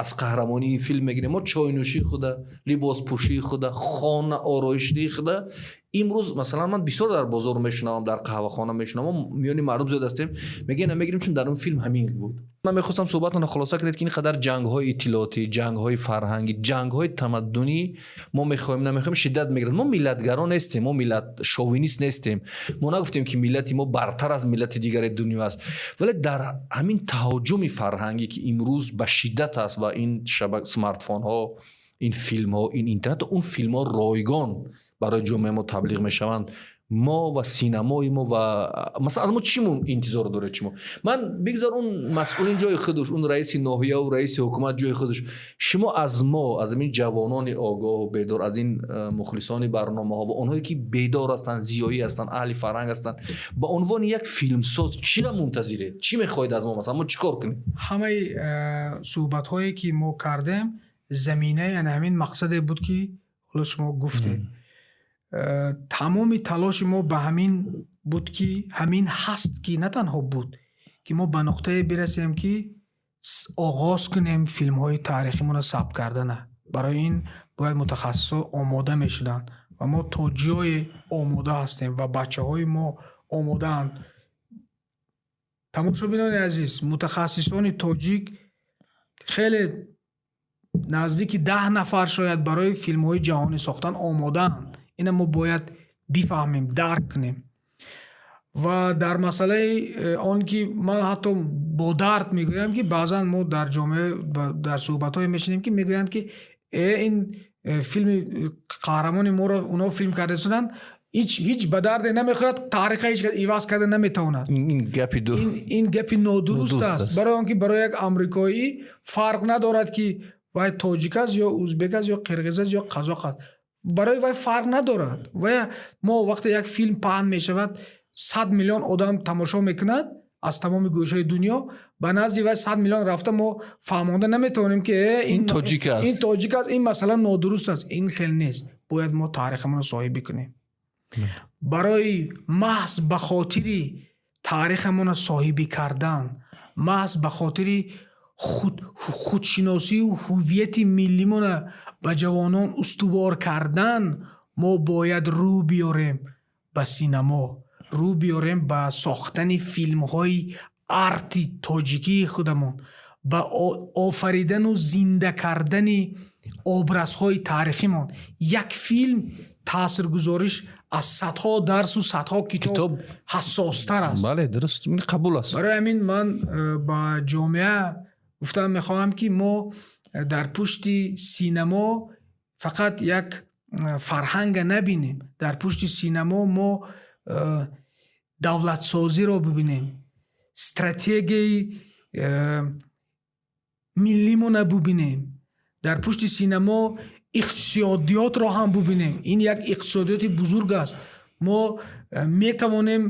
аз қаҳрамонии ин филм мегирем, мо чойнӯшии худа, либоспӯшии худа, хона ороишдии худа. Имрӯз, масалан, ман бисёр дар бозор мешунавам, дар қаҳвахона мешунавам, миёни мардум зиёд ҳастем, мегӯян, мегирем, чун дар он филм ҳамин буд. Ман мехостам суҳбатонро хулоса кунед, ки ин қадар ҷангҳои иттилоотӣ, ҷангҳои фарҳангӣ, ҷангҳои тамаддунӣ, мо мехоҳем, намехоҳем, шиддат мегирад. Мо миллатгаро нестем, мо миллат шовинист нестем, мо нагуфтем, ки миллати мо бартар аз миллати дигари дунё аст, вале дар ҳамин таҳоҷуми фарҳангӣ, ки имрӯз ба шиддат аст, ва ин шабак, смартфонҳо, ин филмҳо, ин интернет, он филмҳо ройгон барои ҷомеаи мо таблиғ мешаванд, мо ва синамои мо ва масалан, аз мо чӣ интизор доред шумо? Ман бигзор он масъулин ҷои худаш, он раиси ноҳияву раиси ҳукумат ҷои худаш, шумо аз мо, аз ин ҷавонони огоҳу бедор, аз ин мухлисони барномаҳо ва онҳое, ки бедор ҳастанд, зиёӣ ҳастанд, аҳли фарҳанг ҳастанд, ба унвони як филмсоз чиро мунтазиред? Чӣ мехоҳед аз мо? Масалан, мо чӣ кор кунем? Ҳамаи суҳбатҳое, ки мо кардем, заминаи ана ҳамин мақсаде буд, ки ҳоло шумо гуфтед. Тамоми талоши мо ба ҳамин буд, ки ҳамин ҳаст, ки на танҳо буд, ки мо ба нуқтае бирасем, ки оғоз кунем филмҳои таърихимонро сабт кардана. Барои ин бояд мутахассисҳо омода мешуданд ва мо то ҷое омода ҳастем ва бачаҳои мо омодаанд. Тамошобинони азиз, мутахассисони тоҷик хеле наздики 10 нафар шояд барои филмҳои ҷаҳонӣ сохтан омодаанд. Ина мо бояд бифаҳмем, дарк кунем. Ва дар масъалаи он ки ман ҳатто бо дард мегӯям, ки баъзан мо дар ҷомеа дар суҳбатҳое мешунем, ки мегӯянд, ки ин филми қаҳрамони моро оно филм карда шуданд, ҳеҷ ба дарде намехӯрад, таъриха ҳеҷ кас иваз карда наметавонад. Ин гапи нодуруст аст, барои он ки барои як амрикоӣ фарқ надорад, ки вай тоҷик аст ё узбек аст ё қирғиз аст ё қазоқ аст. Барои вай фарқ надорад. Ва мо вақте як филм паҳн мешавад, 100 миллион одам тамошо мекунад аз тамоми гӯшаи дунё, ба назди вай 100 миллион рафта мо фаҳмонда наметавонем, ки ин тоҷик аст, ин тоҷик аст, ин масъала нодуруст аст. Ин хел нест. Бояд мо таърихамонро соҳибӣ кунем. Барои маҳз ба хотири таърихамонро соҳибӣ кардан, маҳз ба хотири худшиносию ҳуввияти миллимона ба ҷавонон устувор кардан, мо бояд рӯ биёрем ба синамо, рӯ биёрем ба сохтани филмҳои арти тоҷикии худамон, ба офаридану зинда кардани образҳои таърихимон. Як филм таъсиргузориш аз садҳо дарсу садҳо китоб ҳассостар аст. Бале, дуруст, қабул аст. Барои ҳамин ман ба ҷомеа гуфтан мехоҳам, ки мо дар пушти синамо фақат як фарҳанга набинем, дар пушти синамо мо давлатсозиро бибинем, стратегияи миллимона бубинем, дар пушти синамо иқтисодиётро ҳам бубинем. Ин як иқтисодиёти бузург аст. Мо метавонем,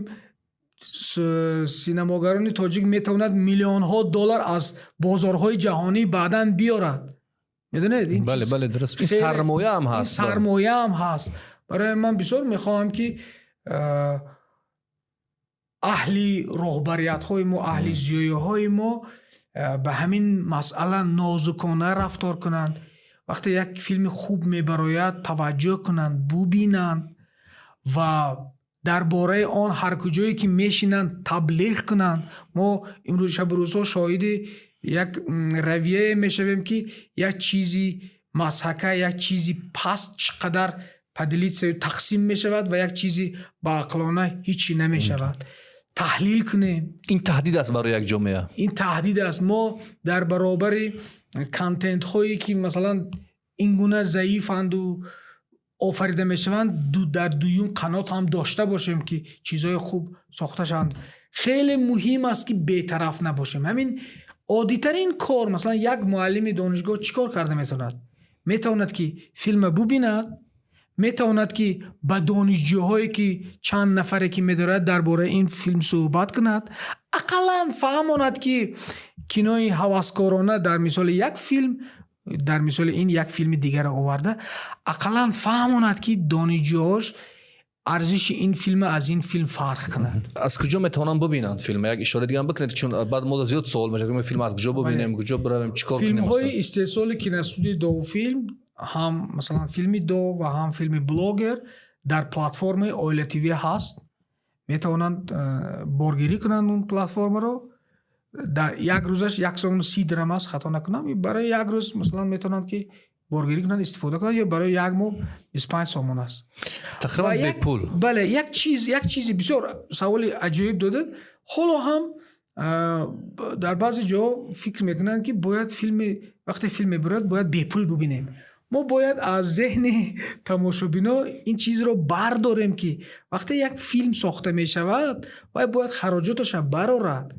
синамогарони тоҷик метавонад миллионҳо доллар аз бозорҳои ҷаҳонӣ баъдан биёрад. Медонед, ин Бале, бале, дуруст, ин сармояам ҳаст. Сармояам ҳаст. Барои ман бисёр мехоҳам, ки аҳли роҳбариятҳои мо, аҳли зиёиҳои мо ба ҳамин масъала нозукона рафтор кунанд. Вақте як филми хуб мебарояд, таваҷҷӯҳ кунанд, бубинанд ва дар бораи он ҳар куҷое ки мешинанд, таблиғ кунанд. Мо имрӯз шабу рӯзҳо шоҳиди як равияе мешавем, ки як чизи мазҳака, як чизи паст чӣ қадар поделиться ю тақсим мешавад ва як чизи баақлона ҳичи намешавад. Таҳлил кунем. Ин таҳдид аст барои як ҷомеа. Ин таҳдид аст. Мо дар баробари контентҳое, ки масалан ин гуна заифанду офарида мешаванд, дар дуюм қанот ҳам дошта бошем, ки чизҳои хуб сохта шаванд. Хеле муҳим аст, ки бетараф набошем. Ҳамин оддитарин кор, масалан, як муаллими донишгоҳ чӣ кор карда метавонад? Метавонад, ки филма бубинад, метавонад, ки ба донишҷӯҳое, ки чанд нафаре ки медорад, дар бораи ин филм суҳбат кунад, ақаллан фаҳмонад, ки кинои ҳаваскорона дар мисоли як филм Дар мисоли ин як филми дигарро оварда, ақаллан фаҳмонад, ки донишҷӯҳош арзиши ин филма аз ин филм фарқ кунад. Аз куҷо метавонанд бубинанд филм? Як ишора дигар бикунед, чун баъд мо зиёд суол мешавад, ки филм аз куҷо бубинем, куҷо биравем, чӣ кор кунем. Филмҳои истеҳсоли киностудияи Довфилм, ҳам масалан филми Дов ва ҳам филми Блогер, дар платформаи Оила ТВ ҳаст. Метавонанд боргирӣ кунанд он платформаро. Дар як рӯзаш 1 сомону 30 дирам аст, хато накунам. Барои як рӯз масалан метавонанд, ки боргирӣ кунанд, истифода кунанд, ё барои як моҳ 25 сомон аст. Тақрибан бепул. Бале, як чизи бисёр саволи аҷоиб додед. Ҳоло ҳам дар баъзе ҷоҳо фикр мекунанд, ки бояд филми, вақте филм мебирояд, бояд бепул бубинем. Мо бояд аз зеҳни тамошобино ин чизро бардорем, ки вақте як филм сохта мешавад, вай бояд хароҷоташа барорад.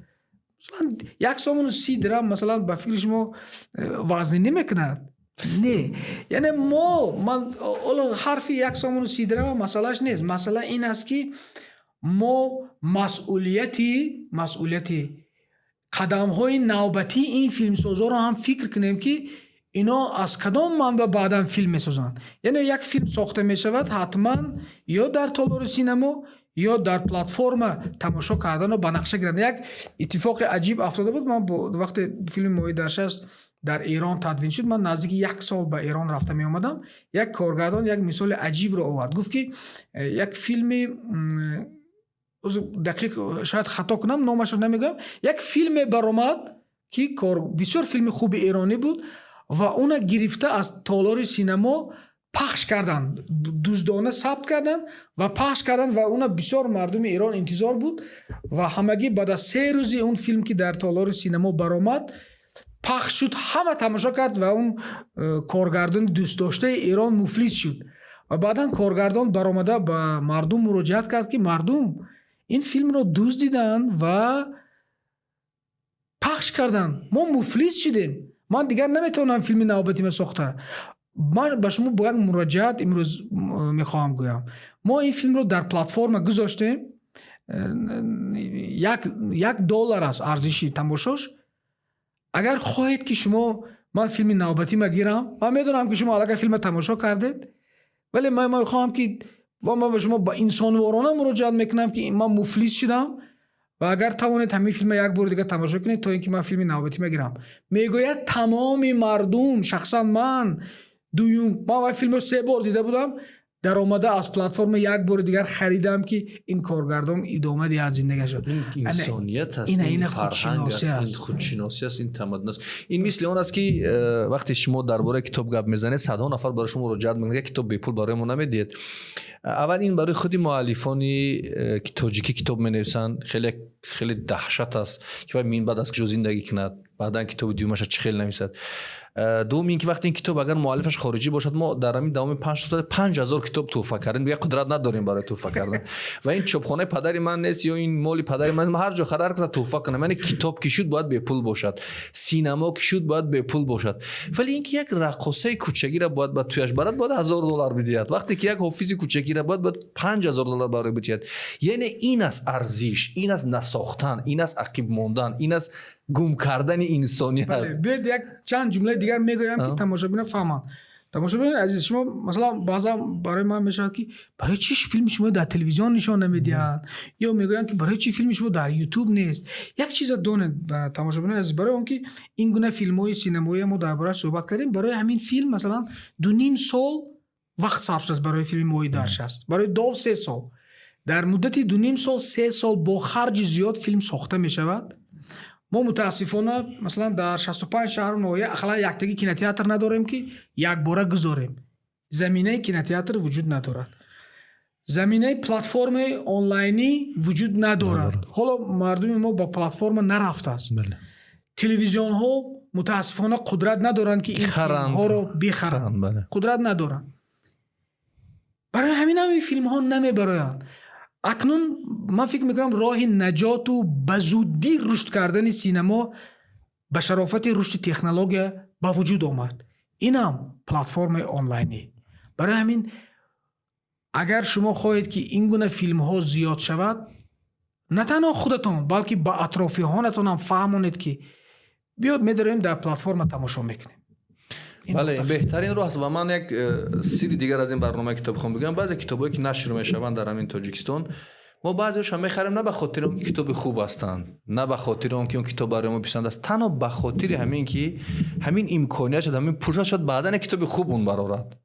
Масалан, 1 сомону 30 дирам, масалан, ба фикри шумо вазнин намекунад? Не, яъне мо, ман ҳоло ҳарфи 1 сомону 30 дирама масъалааш нест. Масъала ин аст, ки мо масъулияти қадамҳои навбатии ин филмсозоро ҳам фикр кунем, ки ино аз кадом манбаъ баъдан филм месозанд. Яъне як филм сохта мешавад, ҳатман ё дар толори синамо, ё дар платформа тамошо карданро ба нақша гиранд. Як иттифоқи аҷиб афтода буд. Ман вақте филми «Моҳӣ дар шаст» дар Эрон тадвин шуд, ман наздики як сол ба Эрон рафта меомадам. Як коргардон як мисоли аҷибро овард, гуфт, ки як филми, дақиқ шояд хато кунам, номашро намегӯям, як филме баромад, ки бисёр филми хуби эронӣ буд ва уна гирифта аз толори синамо пахш карданд, дуздона сабт карданд ва пахш карданд. Ва уна бисёр мардуми Эрон интизор буд ва ҳамагӣ баъд аз 3 рӯзи он филм, ки дар толори синамо баромад, пахш шуд, ҳама тамошо кард ва он коргардони дӯстдоштаи Эрон муфлис шуд. Ва баъдан коргардон баромада ба мардум муроҷиат кард, ки мардум ин филмро дуздиданд ва пахш карданд, мо муфлис шудем, ман дигар наметавонам филми навбатима сохта. Ман ба шумо бо як муроҷиат имрӯз мехоҳам гӯям: мо ин филмро дар платформа гузоштем, 1 доллар аст арзиши тамошош. Агар хоҳед, ки шумо ман филми навбатима гирам, ман медонам, ки шумо аллакай филма тамошо кардед, вале ман мехоҳам, ки ман ба шумо ба инсонворона муроҷиат мекунам, ки ман муфлис шудам ва агар тавонед, ҳамин филма як бори дигар тамошо кунед, то ин ки ман филми навбатима гирам. Мегӯяд тамоми мардум, шахсан ман дуюм, ман вай филмро се бор дида будам, даромада аз платформа як бори дигар харидам, ки ин коргардон идома диҳад зиндагиашро. Инсоният аст, ин фарҳанг аст, ин худшиносӣ аст, ин тамаддун аст. Ин мисли он аст, ки вақте шумо дар бораи китоб гап мезанед, садҳо нафар барои шумо муроҷиат мекунад: як китоб бепул барои мо намедиҳед? Аввал ин барои худи муаллифони тоҷикӣ китоб менависанд, хеле хеле даҳшат аст, ки вай минбаъд аз куҷо зиндагӣ кунад, баъдан китоби дуюмаша чӣ хел нависад. Дуввум ин ки вақте ин китоб агар муаллифаш хориҷӣ бошад, мо дар ҳамин давоми 5 сол 5000 китоб тӯҳфа кардем, дигар қудрат надорем барои тӯҳфа кардан. Ва ин чопхонаи падари ман нест ё ин моли падари ман нест, ҳар ҷо ҳар каса тӯҳфа кунам. Яъне китоб ки шуд, бояд бепул бошад, синамо ки шуд, бояд бепул бошад, вале ин ки як раққосаи кӯчагиро бояд ба тӯяш барад, бояд 1000 доллар бидиҳад. Вақте ки як ҳофизи кӯчагиро бояд 5000 доллар барои бидиҳад. Яъне ин аст арзиш, ин аст насохтан, ин аст ақиб мондан, ин аст гум кардани инсоният. Биёед, як чанд ҷумлаи дигар мегӯям, ки тамошобинон фаҳманд. Тамошобинони азиз, шумо масалан баъзан барои ман мешавад, ки барои чӣ филми шумо дар телевизион нишон намедиҳанд, ё мегӯянд, ки барои чӣ филми шумо дар Ютуб нест. Як чиза донед, тамошобинони азиз: барои он ки ин гуна филмҳои синамоие мо дар борааш суҳбат кардем, барои ҳамин филм масалан 2,5 сол вақт сарф шудааст, барои филми «Моҳи дар шаст», барои «Дов» 3 сол. Дар муддати 2,5 сол, 3 сол бо харҷи зиёд филм сохта мешавад. Мо мутаассифона масалан дар 65 шаҳру ноҳия ақаллан яктаги кинотеатр надорем, ки якбора гузорем. Заминаи кинотеатр вуҷуд надорад, заминаи платформаи онлайнӣ вуҷуд надорад, ҳоло мардуми мо ба платформа нарафтааст. Телевизионҳо мутаассифона қудрат надоранд, ки ин филмҳоро бихаранд, қудрат надоранд. Барои ҳамин ҳам ин филмҳо намебароянд. Акнун ман фикр мекунам, роҳи наҷоту ба зуддӣ рушд кардани синамо ба шарофати рушди технология ба вуҷуд омад, инам платформаи онлайнӣ. Барои ҳамин агар шумо хоҳед, ки ин гуна филмҳо зиёд шавад, на танҳо худатон, балки ба атрофиҳонатонам фаҳмонед, ки биёд, медароем, дар платформа тамошо мекунем. Бале, беҳтарин роҳ аст. Ва ман як сирри дигар аз ин барномаи китобхон бигӯям. Баъзе китобҳое, ки нашр мешаванд дар ҳамин Тоҷикистон, мо баъзеашро мехарем на ба хотири он ки китоби хуб ҳастанд, на ба хотири он ки он китоб барои мо писанд аст, танҳо ба хотири ҳамин ки ҳамин имконият шуд, ҳамин пурсат шуд, баъдан як китоби хуб он барорад.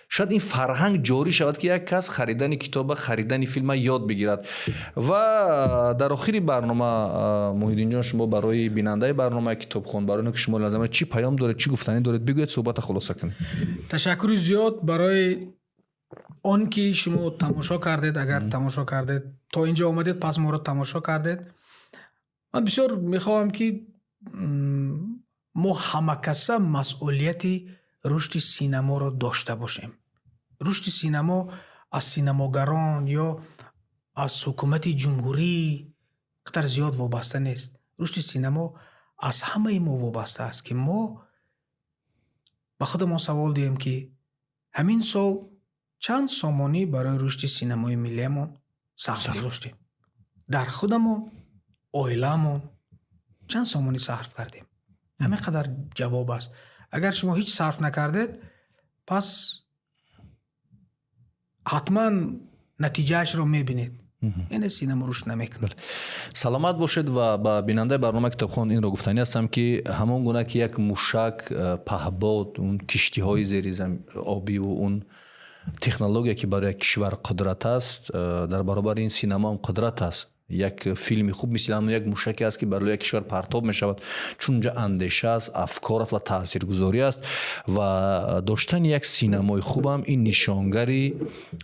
Шояд ин фарҳанг ҷорӣ шавад, ки як кас харидани китоба, харидани филма ёд бигирад. Ва дар охири барнома, Муҳиддинҷон, шумо барои бинандаи барномаи китобхон, барои он ки шумо лаззат, чӣ паём доред, чӣ гуфтанӣ доред, бигӯед, суҳбата хулоса кунед. Ташаккури зиёд барои он ки шумо тамошо кардед. Агар тамошо кардед, то инҷо омадед, пас моро тамошо кардед. Ман бисёр мехоҳам, ки мо ҳамакаса масъулияти рушди синаморо дошта бошем. Рушди синамо аз синамогарон ё аз ҳукумати ҷумҳурӣ қадар зиёд вобаста нест. Рушди синамо аз ҳамаи мо вобаста аст, ки мо ба худамон савол диҳем, ки ҳамин сол чанд сомонӣ барои рушди синамои миллиямон сарф гузоштем, дар худамон, оилаамон чанд сомонӣ сарф кардем. Ҳамин қадар ҷавоб аст. Агар шумо ҳеҷ сарф накардед, пас ҳатман натиҷаашро мебинед, яъне синамо рушд намекунад. Саломат бошед. Ва ба бинандаи барномаи китобхон инро гуфтанӣ ҳастам, ки ҳамон гуна ки як мушак, паҳбод, он киштиҳои зери обиву он технология, ки барои як кишвар қудрат аст, дар баробари ин синамо ҳам қудрат аст. Як филми хуб мисли ҳамон як мушаке аст, ки барои як кишвар партоб мешавад, чун унҷа андеша аст, афкор аст ва таъсиргузорӣ аст. Ва доштани як синамои хубам ин нишонгари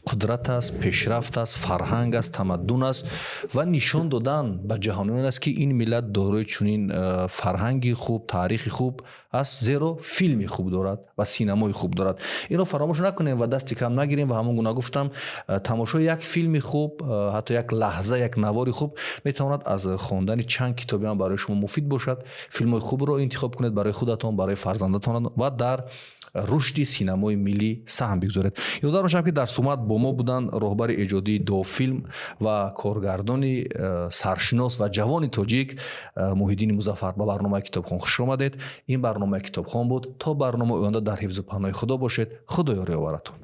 қудрат аст, пешрафт аст, фарҳанг аст, тамаддун аст ва нишон додан ба ҷаҳониён аст, ки ин миллат дорои чунин фарҳанги хуб, таърихи хуб аст, зеро филми хуб дорад ва синамои хуб дорад. Инро фаромӯш накунем ва дасти кам нагирем. Ва ҳамон гуна гуфтам, тамошои як филми хуб, ҳатто як лаҳза, як навори хуб метавонад аз хондани чанд китоби ҳам барои шумо муфид бошад. Филмҳои хубро интихоб кунед барои худатон, барои фарзандатон ва дар рушди синамои миллӣ саҳм бигузоред. Ёдовар мешавам, ки дар суҳбат бо мо буданд роҳбари эҷодии Дофилм ва коргардони саршинос ва ҷавони тоҷик Муҳиддини Музаффар. Ба барномаи китобхон хуш омадед. Ин барномаи китобхон буд. То барномаи оянда дар ҳифзу паноҳи Худо бошед. Худо ёри оваратон.